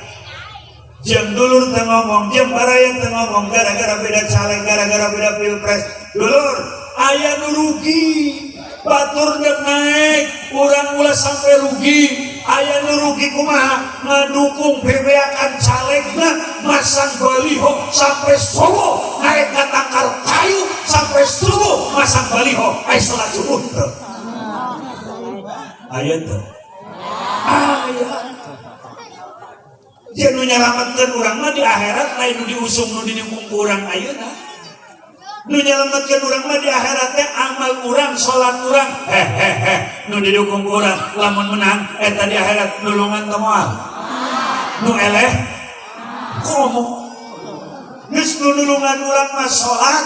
Jeung dulur teu ngomong, jeung baraya teu ngomong, gara-gara beda caleg, gara-gara beda pilpres. Dulur, aya nu rugi. Batur dek naik, urang ulah sampai rugi. Aya nu rugi kumaha? Ngadukung bebeakan calegna, masang baliho sampai subuh, naik ka tangkal kayu sampai subuh masang baliho, aya salat subuh teu? Aya teu? Aya. Dia nu nyalametkeun urang mah di akhirat lain nu diusung, nu didukung ku urang ayeuna. Nu nyalametkeun urang mah di akhirat teh amal urang, salat urang. Hehehe, nu didukung ku urang lamun menang eta di akhirat nulungan teu moal? Nu eleh komo. Geus nu nulungan urang mah salat.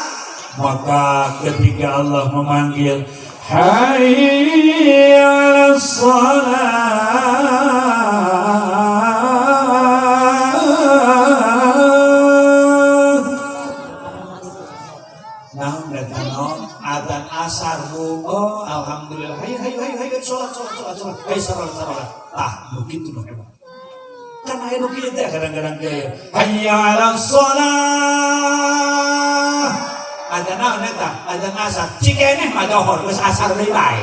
Maka ketika Allah memanggil hayya 'alas shalah, naon eta, naon? Adzan asar, Bu. Oh, alhamdulillah. Hayu, hayu, hayu, hayu, salat, salat, salat, salat, hayu, salat, salat. Tah, begitu nu hebat kan. Aya nu kieu teh kadang-kadang kieu, hayya 'alas shalah. Adzan naon eta? Adzan asar. Cikeneh mah dohor, geus asar deui bae.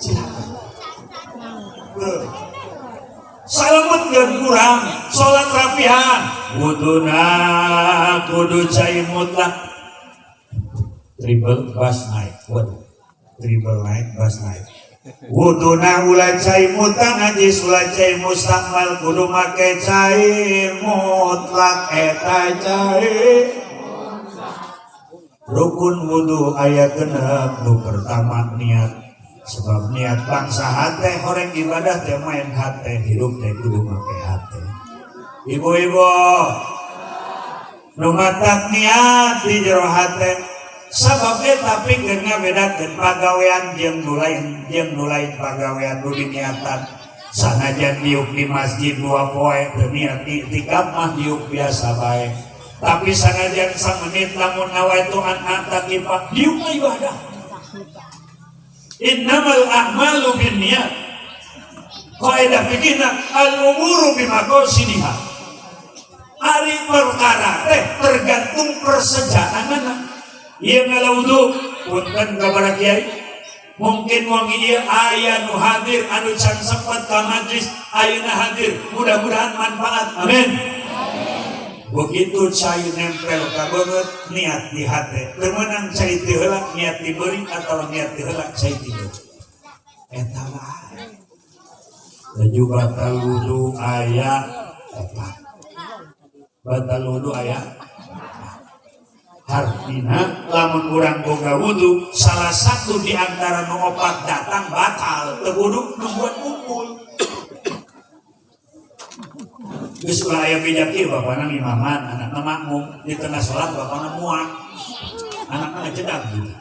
Silakan. Salametkeun kurang salat rapihan, wuduna kudu cai mutlak. Treble bass naik, waduh, treble naik, bass naik. Wuduna ulah cai mutan najis, ulah cai mustakmal, kudu make cai mutlak. Eta cai rukun wudu aya 6. Nu pertama niat, sebab niat bangsa hate, horeng ibadah teh main hate, hidup teh kudu make hate. Ibu-ibu, nu matak niat di jero hate, sabab eta pikeun ngabedakeun pagawean jeung nu lain, jeung nu lain pagawean nu diniatan. Sanajan diuk di masjid 2 poe teu niat iktikaf mah diuk biasa bae, tapi sanajan samenit lamun nawaitu an a'takifa, diuk mah ibadah. Innamal a'malu binniyat. Kaidah fikihna al umuru bimaqasidiha. Ari perkara teh tergantung persejaanana. Ieu ngala wudu, punten ka para kiai, mungkin wong ieu aya nu hadir anu can sempat ka majlis, ayeuna hadir, mudah-mudahan manfaat, amin. Begitu cai nempel ka beungeut, niat di hate. Teu meunang cai ti heula niat diberi atau niat ti heula cai diberi. Eta wae. Laju batal wudu aya 4. Batal wudu aya. Artinya lamun urang boga wudu, salah satu di antara nu opat datang, batal. Teu kudu nungguan kumpul. Geus ulah aya beja kieu, bapana ngimaman, anakna makmum, di tengah sholat bapana muak. Anakna ngecedak gitu.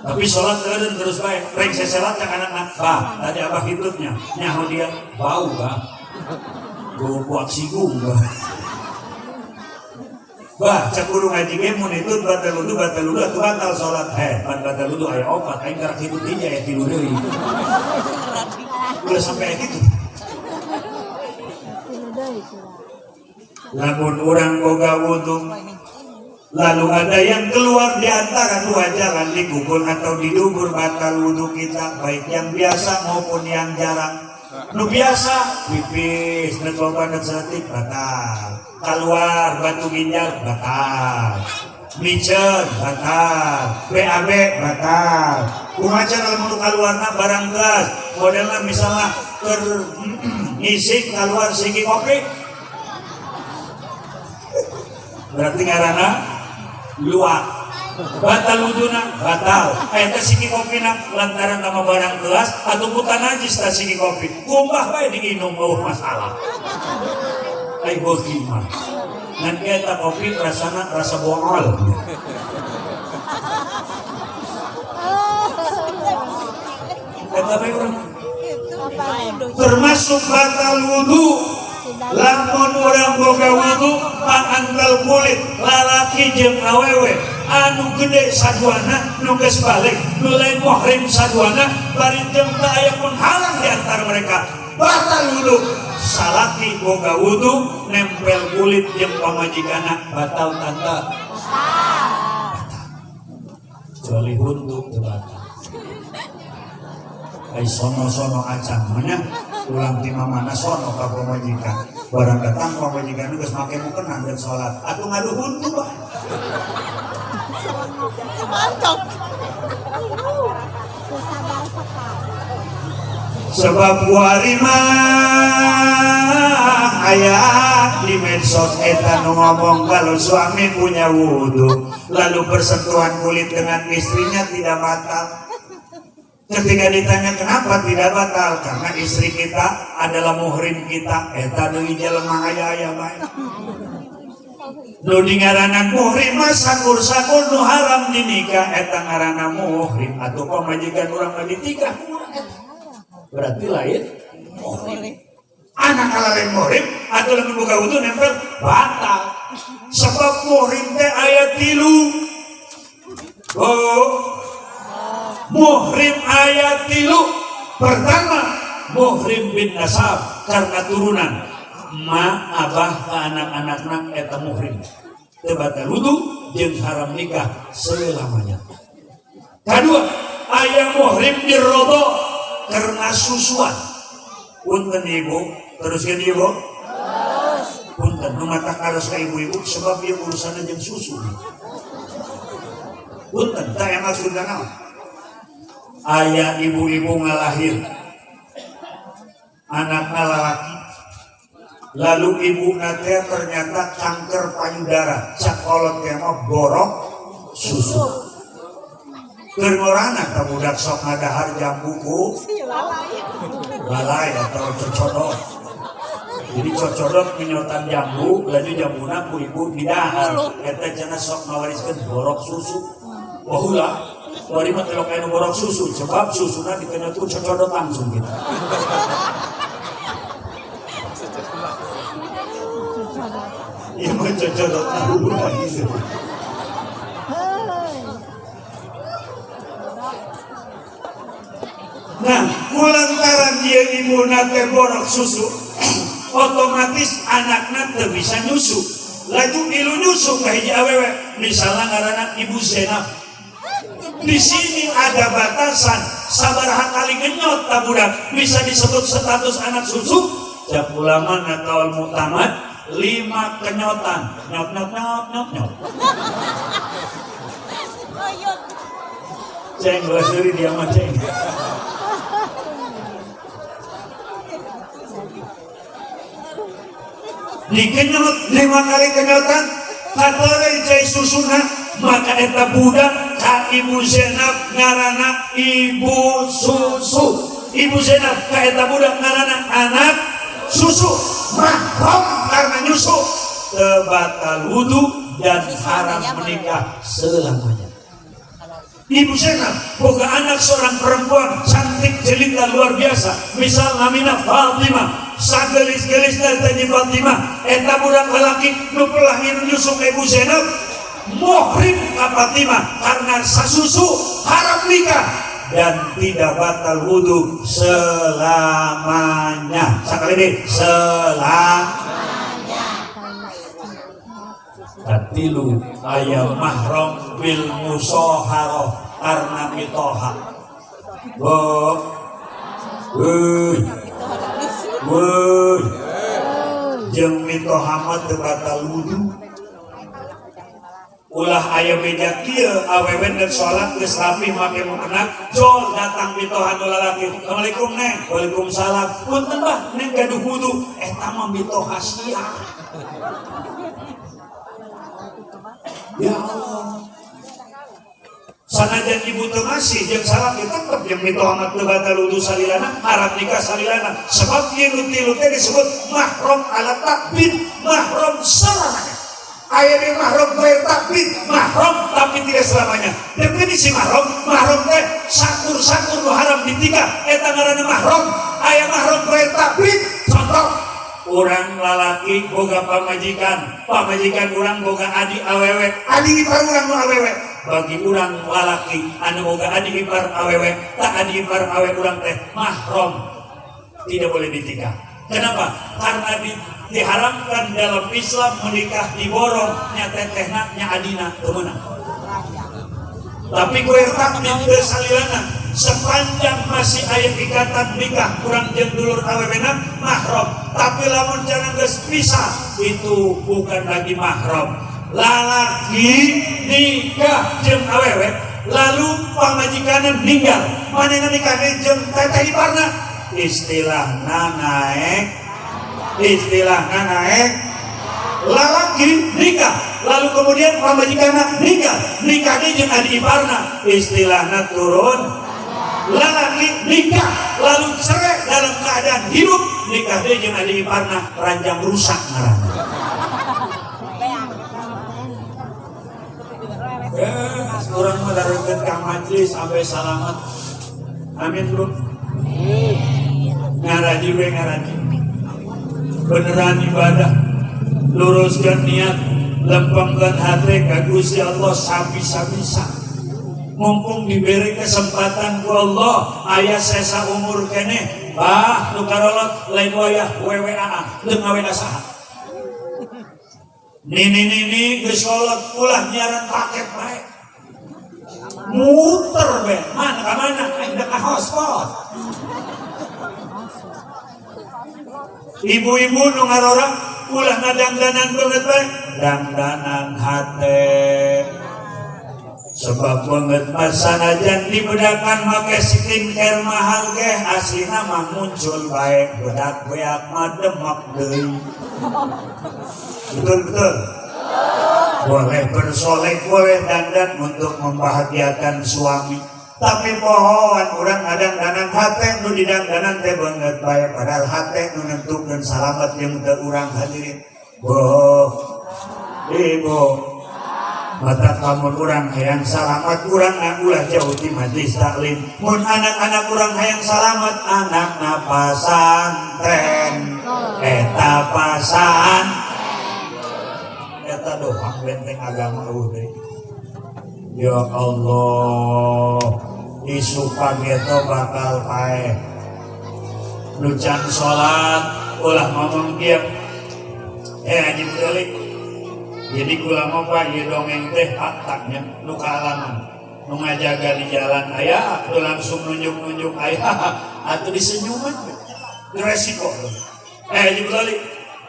Tapi sholat eureun terus bae, rek seselat ka anakna, "Bah, tadi abah hitutnya." Nyaho dia, "Bau, bah. Bau kuak sigung, bah." "Bah, cek kudu ngaji ge mun hitut batal wudu, batal wudu atuh batal sholat." "Heh, pan batal wudu aya opat, aing karak hitut hiji aya tilu deui." Ulah sampai aya kitu. Lamun urang boga wudu lalu ada yang keluar di antara dua jalan, di kubul atau di dubur, batal wudu kita, baik yang biasa maupun yang jarang. Nu biasa pipis nek loba nek saeutik batal, keluar batu ginjal batal, miceun batal, BAB batal. Kumaha cara lamun kaluarna barang gelas modelna, misalnya keur ngising keluar siki kopi, berarti ngaranna luak, batal wuduna, batal. Eta siki kopina lantaran nama barang gelas atau buta najis ta siki kopi, kumbah bae diinum, eueuh masalah. Ai beuki mah ngan eta kopi rasana rasa bool. Eta bae urang termasuk batal wudu. Lamun urang boga wudu Paantel kulit lalaki jeung awewe anu gede saduana, nu geus balig, nu lain muhrim saduana, bari jeung teu aya penghalang di antara mereka, batal wudu. Salaki boga wudu nempel kulit jeung pamajikanna, batal tanda? Batal. Kecuali huntu teu batal. Ai sono-sono acan mana pulang ti mamana sono ka pamajikan, barang datang pamajikan geus make mukena dan salat atuh ngadu huntu bae. Mantap. Sabar sekali. Sebab kuari mah aya di medsos eta nu ngomong kalau suami punya wudhu lalu bersentuhan kulit dengan istrinya tidak batal. Ketika ditanya kenapa tidak batal, karena istri kita adalah muhrim kita. Eta deui jelema aya-aya bae. Nu dingaranan muhrim mah sakur-sakur nu haram dinikah, eta ngaranna muhrim. Atuh pamajikan urang mah ditikah ku urang, eta berarti lain muhrim. Anak kalau lain muhrim atau lamun boga wudu nempel batal, sebab muhrim teh aya 3. Oh, muhrim aya 3. Pertama, muhrim bin nasab, karena turunan ma abah ke anak-anakna, eta muhrim, teu batal wudu jeung haram nikah selamanya. Kedua, aya muhrim birrodho, karena susuan. Punten ibu, teruskan ibu. Punten nu matak harus ka ibu-ibu sebab ieu urusanna jeung susu. Punten, tah yang maksudna naon? Aya ibu-ibu ngalahir anakna lalaki, lalu ibu teh ternyata kanker payudara, cak kolot teh mah borok susu. Keur ngorana ka budak sok ngadahar jambu ku lalay atau cocodot. Jadi cocodot minyotan jambu, lalu jambuna ku ibu didahar, eta cenah sok ngawariskeun borok susu. Baheula wari mah telok anu borok susu, sebab susuna dikenyot ku cocodot langsung gitu. Iya mah cocodot gitu. Nah, kulantaran dia ibu teh borok susu, otomatis anakna teu bisa nyusu. Laju ilu nyusu ka hiji awewe, misalnya ngaranna Ibu Zainab. Di sini ada batasan, sabaraha kali genyot ta budak bisa disebut status anak susu. Cak ulama nakaul muktamad 5 kenyotan, nyot nyot nyot nyot nyot. Ceng, gelas deui dia mah ceng. Dikenyot 5 kali kenyotan, kateureuy cai susuna, maka eta budak ka Ibu Zainab ngaranna ibu susu. Ibu Zainab ka eta budak ngaranna anak susu, mahram karena nyusu, teu batal wudu dan haram menikah selamanya. Ibu Zainab boga anak seorang perempuan cantik jelita luar biasa, misal namina Fatimah. Sagelis-gelis tadi Fatimah, eta budak lelaki nu pelah nyusu ka Ibu Zainab, muhrim ka Fatimah karena sasusu, haram nikah dan tidak batal wudu selamanya. Sekali deh, selamanya. Katilu, ayam mahram bil musoharoh karena mitoha. Bo, woi, woi, jeung mitoha mah teu batal wudu. Ulah aya beja kieu, awewe geus salat geus rapi make mukena, jol datang mitoha nu lalaki. Assalamualaikum neng, waalaikumsalam. Punten bah, neng gaduh wudu, eta mah mitoha sia. Ya Allah. Sanajan ibu teu ngasih jeung salaki tetep jeung mitoha mah teu batal wudu salilana, haram nikah salilana. Sebab ieu nu tilu teh disebut mahram ala takbir, mahram selamanya. Aya di mahram ghair takbir, mahram tapi tidak selamanya. Definisi mahram, mahram teh sakur-sakur nu haram ditikah, eta ngaranna mahram. Aya mahram ghair takbir, contoh Urang lalaki boga pamajikan, pamajikan urang boga adik awewe, adik ipar urang nu awewe. Bagi urang lalaki anu boga adik ipar awewe, tak adik ipar awewe urang teh mahram, tidak boleh ditikah. Kenapa? Karena diharamkan dalam Islam menikah diborong nya tetehna nya adina teu meunang. Tapi gue takdim ke salilana sepanjang masih aya ikatan nikah kurang jeung dulur awewena mahram. Tapi lamun jangan geus pisah itu bukan lagi mahram. Lalaki nikah jeung awewe lalu pamajikanna ninggal, manehna nikah jeung teteh iparna, istilahna naek, istilahna naek. Lalaki nikah lalu kemudian pamajikanna nikah, nikah jeung adi iparna, istilahna turun. Lalaki nikah lalu cerai dalam keadaan hidup, nikah deui jeung adi iparna, ranjang rusak ngaranna. Urang mah darekeun ka majelis sampai salamet. Amin bro. Ngaraji we ngaraji. Beneran ibadah, luruskan niat, lempengkan hati ka Gusti Allah sabisa-bisa. Mumpung diberi kesempatan ku Allah, aya sesa umur keneh, bah nu karolot lain wayah WWA, teu ngawe saha. Nini-nini geus kolot ulah nyiaran paket bae. Muter be, mana ka mana aing ka hotspot. Ibu-ibu nu ngarora ulah ngadangdanan beungeut bae, dangdanan hate. Sebab beungeut mah sanajan dibedakan make skincare mahal ge aslina mah muncul bae, bedak beak mah demek deui. Betul betul. Boleh bersolek, boleh dandan untuk membahagiakan suami. Tapi pohoan urang ngadangdanan hate nu didangdanan teh beungeut bae, padahal hate nu nentukeun salamet jeung teu urang hadirin. Boh, ibu, mata kamu urang hayang salamet urang ulah jauh di majlis taklim. Mun anak-anak urang hayang salamet anakna pasantren, eta pasan, eta doang benteng agama eueuh deui. Ya Allah, isu pageto bakal paeh. Nu can salat ulah ngomong kieu. Haji Budalik. Jadi kula mah Pak ieu dongeng teh faktanya nu kaalaman. Nu ngajaga di jalan aya, nu langsung nunjuk-nunjuk aya, atuh disenyuman we. Resiko. Haji Budalik,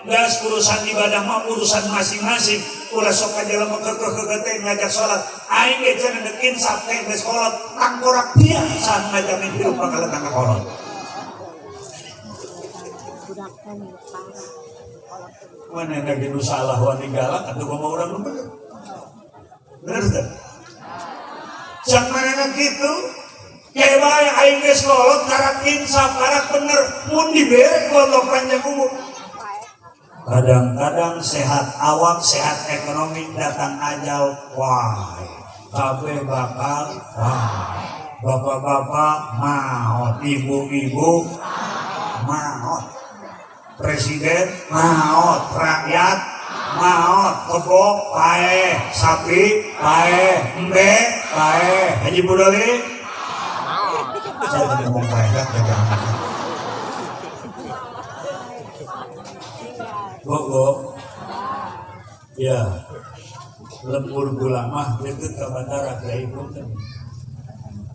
gas urusan ibadah mah urusan masing-masing. Ulah sok ka jelema kekeh-kekeh teh ngajak salat. Aing ge cenah deuk insaf teh geus kolot, tangkorak dia saat ngajamin hidup bakal datang ka kolot. Mana lagi nu salah wani galak atuh kumaha urang nu bener. Bener teh? Cak manehna kitu? Kayak bae aing geus kolot karak insaf karak bener mun dibere ku Allah panjang umur. Kadang-kadang sehat awak, sehat ekonomi, datang ajal, wah, kabeh bakal, wah, bapak-bapak maot, ibu-ibu maot, presiden maot, rakyat maot, kebo paeh, sapi paeh, embe paeh, Haji Budoli, saya tidak ngomong paeh, kan? Gogo, ya, lembur gula mah deket ke bandara Kiai Punten.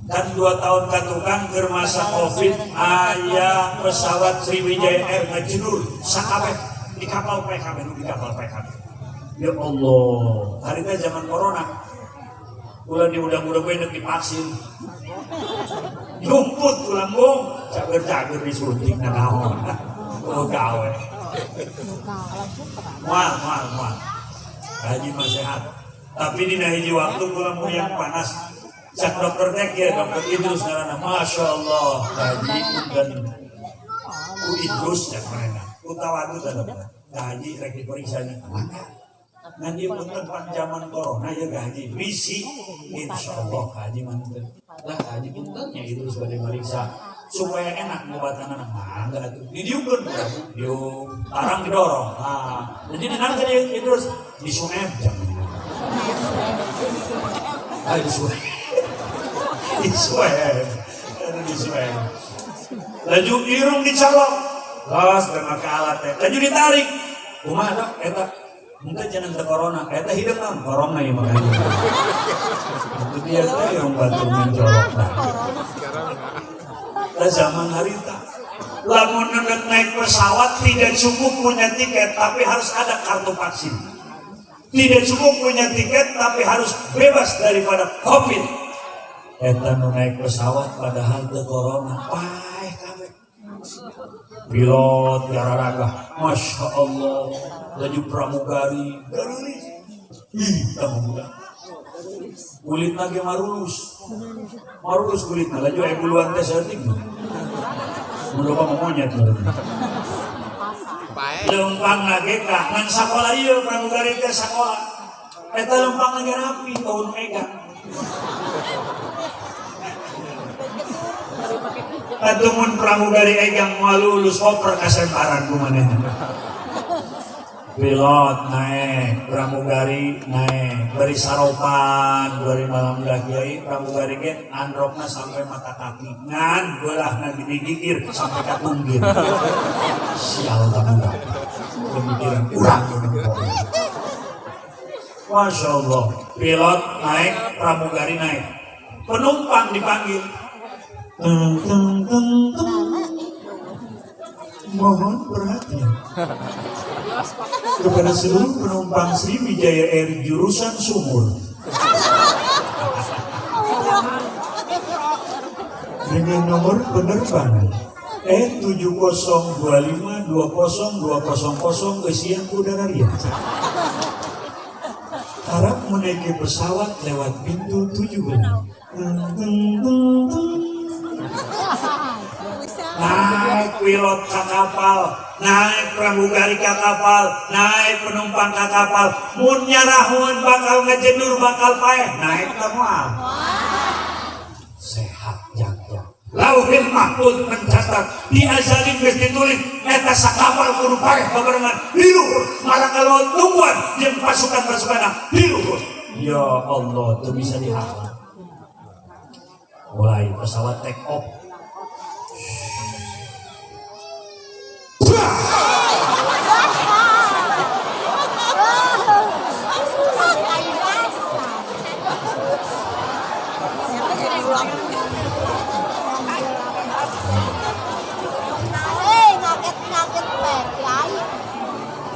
Kan 2 tahun katukang keur masa Covid aya pesawat Sriwijaya Air ngajedur sakabeh di kapal PKB nu di kapal PKB. Ya Allah, hari teh zaman corona. Ulah diundang-undang we neuk divaksin. Jumput ulah mung cager-cager disuntik nanaon. Oh gawe. Mual, mual, mual. Haji mah sehat. Tapi dina hiji waktu kula muriang panas. Cak dokter teh kieu, dokter Idrus ngaranna. Masya Allah, haji punten. Ku Idrus cak mereka. Ku tawadu teh dokter. Haji rek diperiksa nya. Mangga. Ngan ieu punten pan zaman corona ya haji bisi. Insyaallah haji mah teu. Lah haji punten nya Idrus bade mariksa. Supaya enak ngobatan anak mangga tuh didiukeun, diuk tarang didorong. Nah, jadi dinangkan itu terus disuem jangan. Ah, disuem. Disuem. Disuem. Laju irung dicolok. Los make alat teh. Laju ditarik. Kumaha dok eta? Henteu cenah teu corona, eta hideung naon? Corona ieu mah. Itu dia teh yang batur mencolok. Lah zaman harita. Lamun hendak naik pesawat tidak cukup punya tiket, tapi harus ada kartu vaksin. Tidak cukup punya tiket, tapi harus bebas daripada COVID. Eta nu naik pesawat padahal teu corona, paeh kabeh. Pilot gararaga, Masya Allah, laju pramugari, gareulis. Ih, tah budak. Kulit lagi marulus. Marulus kulitna, laju aya buluan teh saeutik. Mun loba mah monyet berarti. Lempang lagi kah, ngan sakola ieu pramugari teh sakola. Eta lempang lagi rapi tahun mega. Atuh mun pramugari egang moal lulus oper kasemparan ku manehna. Pilot naik, pramugari naik, bari saropan, bari malam dah kiai, pramugari ge andropna sampai mata kaki, ngan beulahna digigir sampai ka tunggir. Sial tak budak. Pemikiran urang. Masya Allah, pilot naik, pramugari naik, penumpang dipanggil. Teng teng teng teng. Mohon perhatian kepada seluruh penumpang Sriwijaya Air jurusan Sumur dengan nomor penerbangan E7025 20200 Gesiang Udara Riau. Harap menaiki pesawat lewat pintu 17. Teng teng teng teng. Naik pilot ke kapal, naik pramugari ke kapal, naik penumpang ke kapal. Mun nyarahun bakal ngejendur bakal paeh, naik ke moal. Sehat jaga. Lauhil Mahfud mencatat di azalin geus ditulis eta sakapal kudu paeh babarengan di luhur malakal maut nungguan jeung pasukan-pasukanna di luhur. Ya Allah, teu bisa dihafal. Mulai pesawat take off.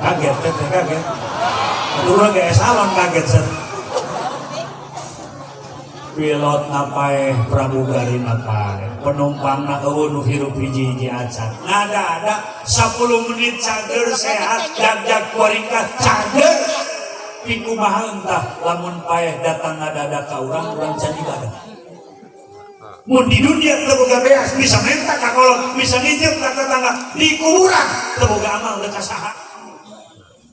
Kaget, kaget, kaget. Turun ke salon kaget set. Pilot napae, pramugari napae, penumpang na eueuh nu hirup hiji-hiji acan. Ngada-ada 10 menit cager sehat, jag-jag kuaringkah cager. Pikumaha entah lamun paeh datang ngada-ada ka urang, urang can ibadah. Mun di dunia teu boga beas, bisa menta ka kolot, bisa nginjem ka tetangga, di kuburan teu boga amal deuk ka saha.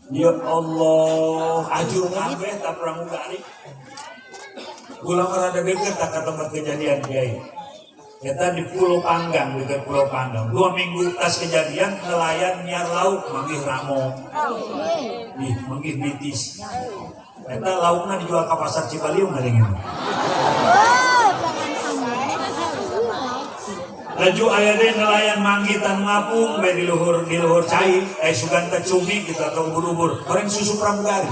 Ya Allah, ajur kabeh ta pramugari. Kula mah rada deukeut tak ka tempat kejadian kiai. Eta di Pulau Panggang, dekat Pulau Panggang. 2 minggu tas kejadian nelayan nyiar lauk manggih ramo. Ih, manggih bitis. Eta laukna dijual ka pasar Cibaliung ngaringin. Laju aya deui nelayan manggih tan ngapung bae di luhur cai, sugan teh cumi gitu atau ubur-ubur. Goreng susu pramugari.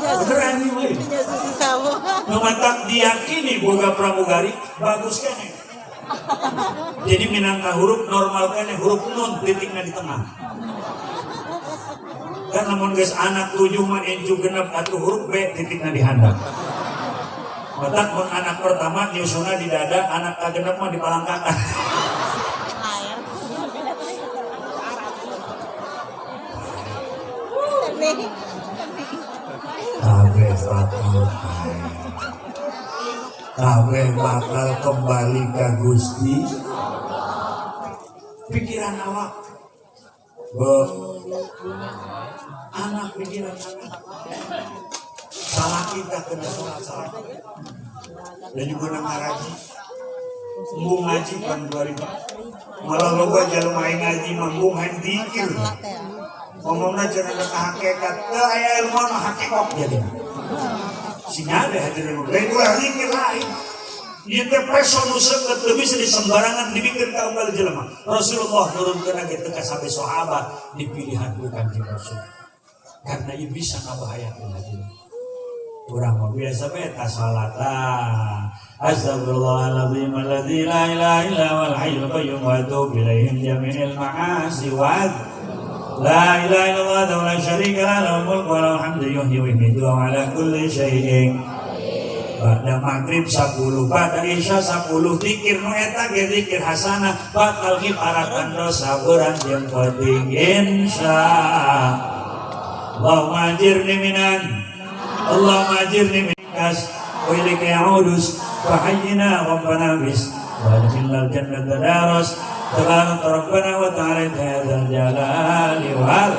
Beneran nih, weh. Punya susu sawo. Nu matak diyakini boga pramugari bagus keneh. Jadi minangka huruf normal keneh, huruf nun titikna di tengah. Kan lamun geus anak 7 mah enju genep atuh huruf B titikna di handap. Matak mun anak pertama nyusuna di dada, anak kagenep mah di palangkakan. Kabeh bakal kabeh bakal kembali ke Gusti. Pikiran awak be anak pikiran anak salah kita kena sholat salah dan juga ngaraji Embung ngaji pan 2000. Malah loba jalma aing ngaji mah embung hayang dikir. Ngomongna cenah ka hakikat, teu aya ilmu mah hakikat jadi. Sing ada hadirin lain ulah zikir lain. Ieu teh preso nu seukeut teu bisa disembarangan dibikeun ka unggal jelema. Rasulullah nurunkeun ge teu ka sabe sahabat dipilihan ku Kanjeng Rasul. Karena ieu bisa ngabahayakeun hadirin. Urang mah biasa bae ta salatan. Astagfirullahaladzim alladzi la ilaha illa huwal hayyul qayyum wa atubu ilaihi min jami'il ma'asi wa la ilaha illallah wa la syarika lah lahul mulku wa lahul hamdu yuhyi wa yumiitu wa ala kulli syai'in. Ba'da maghrib 10, ba'da isya 10, zikir nu eta ge zikir hasanah bakal ngiparatan dosa urang jeung penting insya Allahumma ajirni minan Allahumma ajirni min kas wa ilaika ya'udus wa hayyina rabbana bis wa adkhilnal jannata daras tabaraka rabbana wa ta'ala ya dzal jalali wal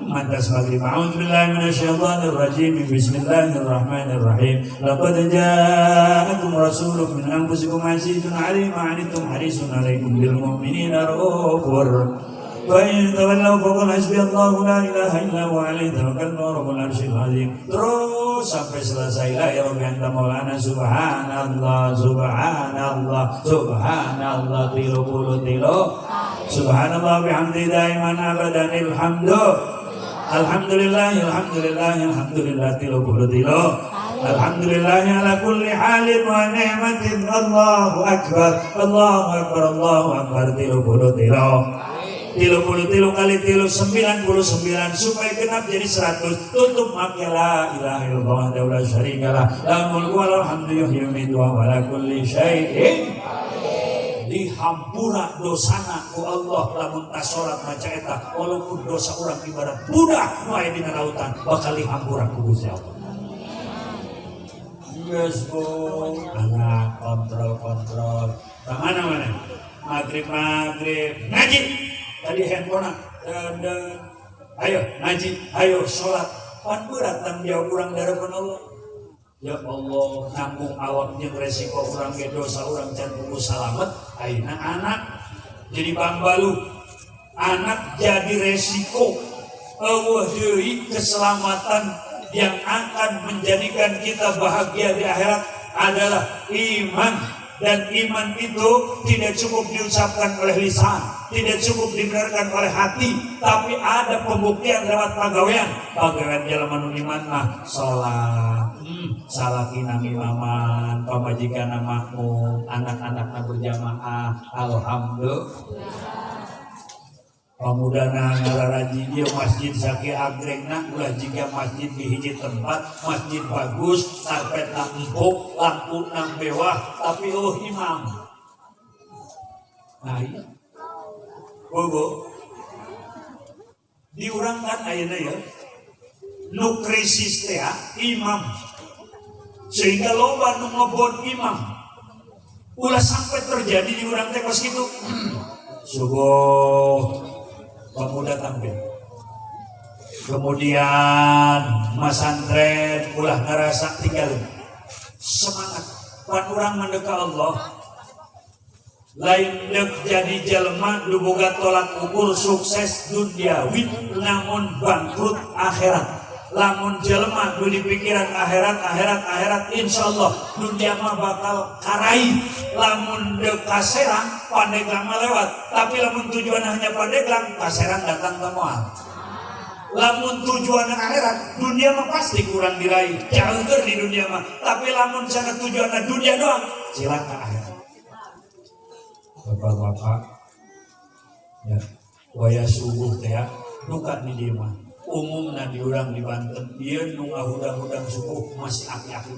mantas maghrib. A'udzu billahi minasyaitonir rajim. Bismillahirrahmanirrahim. Laqad ja'akum rasulun min anfusikum azizun 'alaihi ma 'anittum harisun 'alaikum bil mu'minina raufur. Wa in tawallaw faqul hasbiyallahu la ilaha illa huwa 'alaihi tawakkaltu wa rabbul arsyil 'azim. Terus sampai selesai. La ya rabbi anta maulana subhanallah subhanallah subhanallah 33. Subhanallah bihamdi daiman abadan alhamdulillah. Alhamdulillah, alhamdulillah, alhamdulillah, 33. Alhamdulillah ala kulli halin wa ni'matin. Allahu akbar, Allahu akbar, Allahu akbar, 33. 33 kali 3 99 supaya genap jadi 100. Tutup make la ilaha illallah wahdahu la syarikalah lahul mulku wa lahul hamdu yuhyi wa yumiitu wa ala kulli syai'in. Dihampura dosana ku Allah lamun tas salat maca eta walaupun dosa urang ibarat budak nu aya dina lautan bakal dihampura ku Gusti Allah. Geus bu anak kontrol-kontrol ka mana-mana maghrib-maghrib ngaji tadi handphone dan ayo ngaji ayo salat pan berat tanggung jawab urang dareupeun Allah. Ya Allah, nanggung awak jeung resiko urang ge dosa urang can kudu salamet, ayeuna anak jadi bangbalu. Anak jadi resiko. Eueuh deui keselamatan yang akan menjadikan kita bahagia di akhirat adalah iman. Dan iman itu tidak cukup diucapkan oleh lisan, tidak cukup dibenarkan oleh hati, tapi ada pembuktian lewat pagawean. Pagawean jelema nu iman mah salat, salakina imaman, pamajikan makmum, anak-anakna berjamaah, alhamdulillah. Pamudana ngararaji ieu masjid sakieu agrengna ulah jiga masjid di hiji tempat, masjid bagus, karpetna empuk, lampuna mewah, tapi eueuh imam. Nah iya. Bobo. Diurang kan ayeuna ya. Nu krisis teh imam. Sehingga loba nu ngebon imam. Ulah sampai terjadi di urang teh kos kitu. Subuh pemuda tampil. Kemudian masantren ulah ngerasa tinggal. Semangat. Pan urang mendeka Allah. Lain dek jadi jelema nu boga tolak ukur sukses duniawi namun bangkrut akhirat. Lamun jelema nu dipikiran akhirat akhirat akhirat insyaallah dunia mah bakal karai. Lamun dek ka Serang Pandeglang mah lewat, tapi lamun tujuan hanya Pandeglang, ka Serang datang ke moal. Lamun tujuan akhirat, dunia mah pasti kurang diraih, jauh di dunia mah. Tapi lamun sangat tujuan dunia doang, cilaka akhirat. Bapak-bapak, ya, waya subuh teh ya, duka di dieu mah. Umumna di urang di Banten, ieu nu ngahudang-hudang subuh masih aki-aki.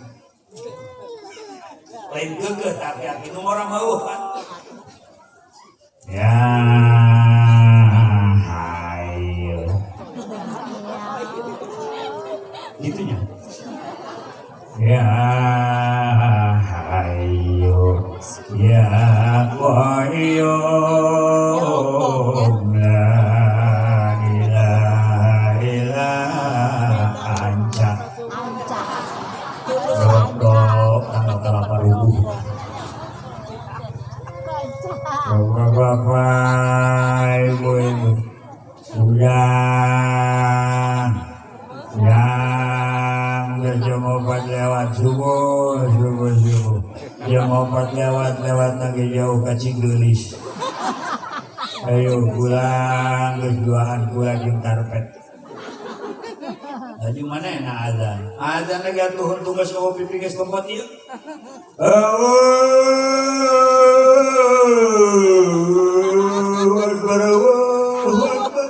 Lain geugeuh aki-aki nu orang mah kan. Ya, ayo. Gitunya. Ya, ayo. Ya, qayyum. La ilaha illa anta. Rodok tanggal kelapa rubuh. Bapak-bapak, ibu-ibu, udah yang udah jam 4 lewat subuh, subuh, subuh jam 4 lewat lewat lagi jauh ka Cigelis. Ayo pulang, geus duaan kula jeung karpet. Tadi mana enak azan? Azan lagi atuh tugas eueuh pipi geus tempat ieu. Allahu Akbar, Allahu Akbar.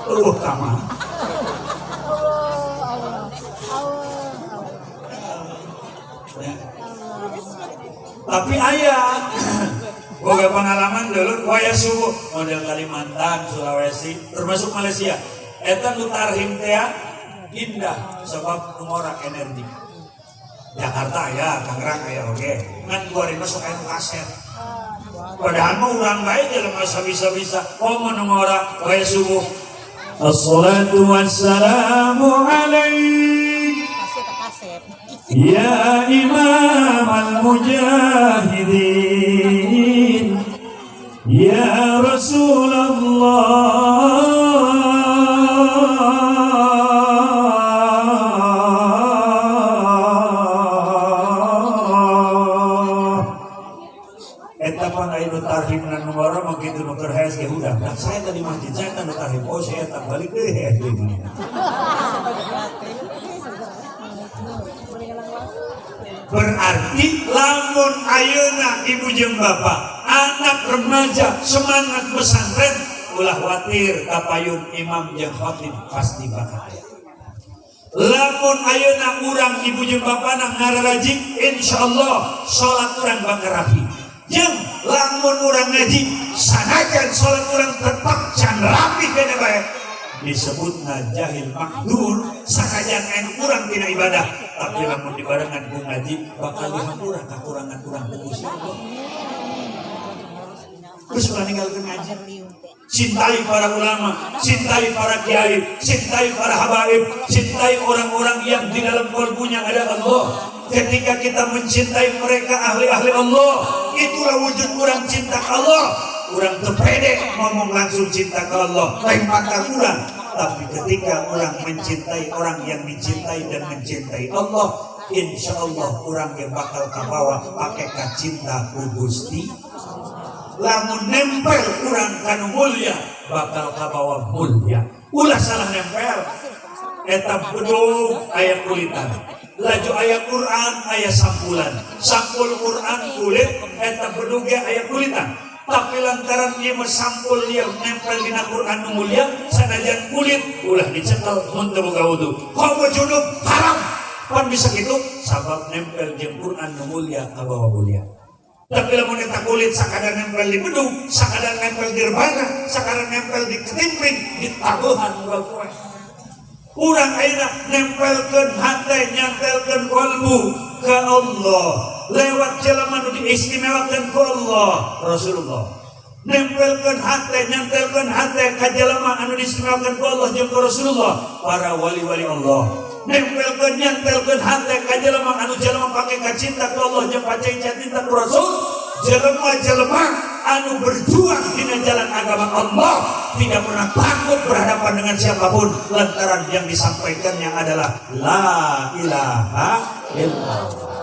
Eueuh kamar. Allah, Allah, Allah. Ya. Tapi aya boga pengalaman dulu waya subuh model Kalimantan, Sulawesi, termasuk Malaysia. Eta nu tarhim teh indah sebab nu ngora energi. Jakarta aya, Tangerang aya oge. Ngan kuari mah sok aya nu kaset. Padahal mah urang bae jelema bisa-bisa komo nu ngora waya subuh. Assalatu wassalamu alaik Kaset kaset. Ya Imam al-Mujahidin, Ya Rasulullah. Eta pan aya nu tarhim na nu ngora mah kitu nu keur hees ge udah. Nah, saya tadi masjid saya nu tarhim. Oh, saya eta balik deui hees deui. Berarti lamun ayeuna ibu jeung bapak, anak remaja semangat pesantren, ulah khawatir kapayun imam jeung khatib pasti bakal aya. Lamun ayeuna urang ibu jeung bapana ngararaji, insyaallah salat urang bakal rapi. Jeung lamun urang ngaji, sanajan salat urang tetap can rapi kene bae. Disebutna jahil makdur, sanajan anu kurang tina ibadah, tapi lamun dibarengan ku ngaji bakal dihampura kakurangan urang ku Gusti Allah. Terus ulah ninggalkeun ngaji. Cintai para ulama, cintai para kiai, cintai para habaib, cintai orang-orang yang di dalam kolbunya ada Allah. Ketika kita mencintai mereka ahli-ahli Allah, itulah wujud orang cinta ke Allah. Orang tepede ngomong langsung cinta ke Allah, lain pakar kurang. Tapi ketika orang mencintai orang yang dicintai dan mencintai Allah, insya Allah orang yang bakal kabawa pakai kacinta ku Gusti. Lamun nempel urang kanu mulia bakal kabawa mulia. Ulah salah nempel. Eta bedug aya kulitan, laju aya Quran aya sampulan, sampul Quran kulit, eta bedug ge aya kulitan. Tapi lantaran ieu mah sampul dia nempel dina Quran nu mulia, sanajan kulit ulah dicekel mun teu boga wudu. Komo junub haram pan bisa kitu sabab nempel jeung Quran nu mulia kabawa mulia. Tapi lamun eta kulit sakadar nempel di bedug, sakadar nempel di rebana, sakadar nempel di ketimpring, ditabuhan unggal poe. Urang ayeuna nempelkeun hate, nyantelkeun kalbu ka Allah lewat jelema nu diistimewakeun ku Allah, Rasulullah. Nempelkeun hate, nyantelkeun hate ka jelema anu diistimewakeun ku Allah jeung ku Rasulullah, para wali-wali Allah. Nempelkeun, nyantelkeun hate ka jelema anu jelema pake kacinta ku Allah jeung pake cinta ku Rasul, jelema-jelema anu berjuang dina jalan agama Allah, tidak pernah takut berhadapan dengan siapapun lantaran yang disampaikannya adalah la ilaha illallah.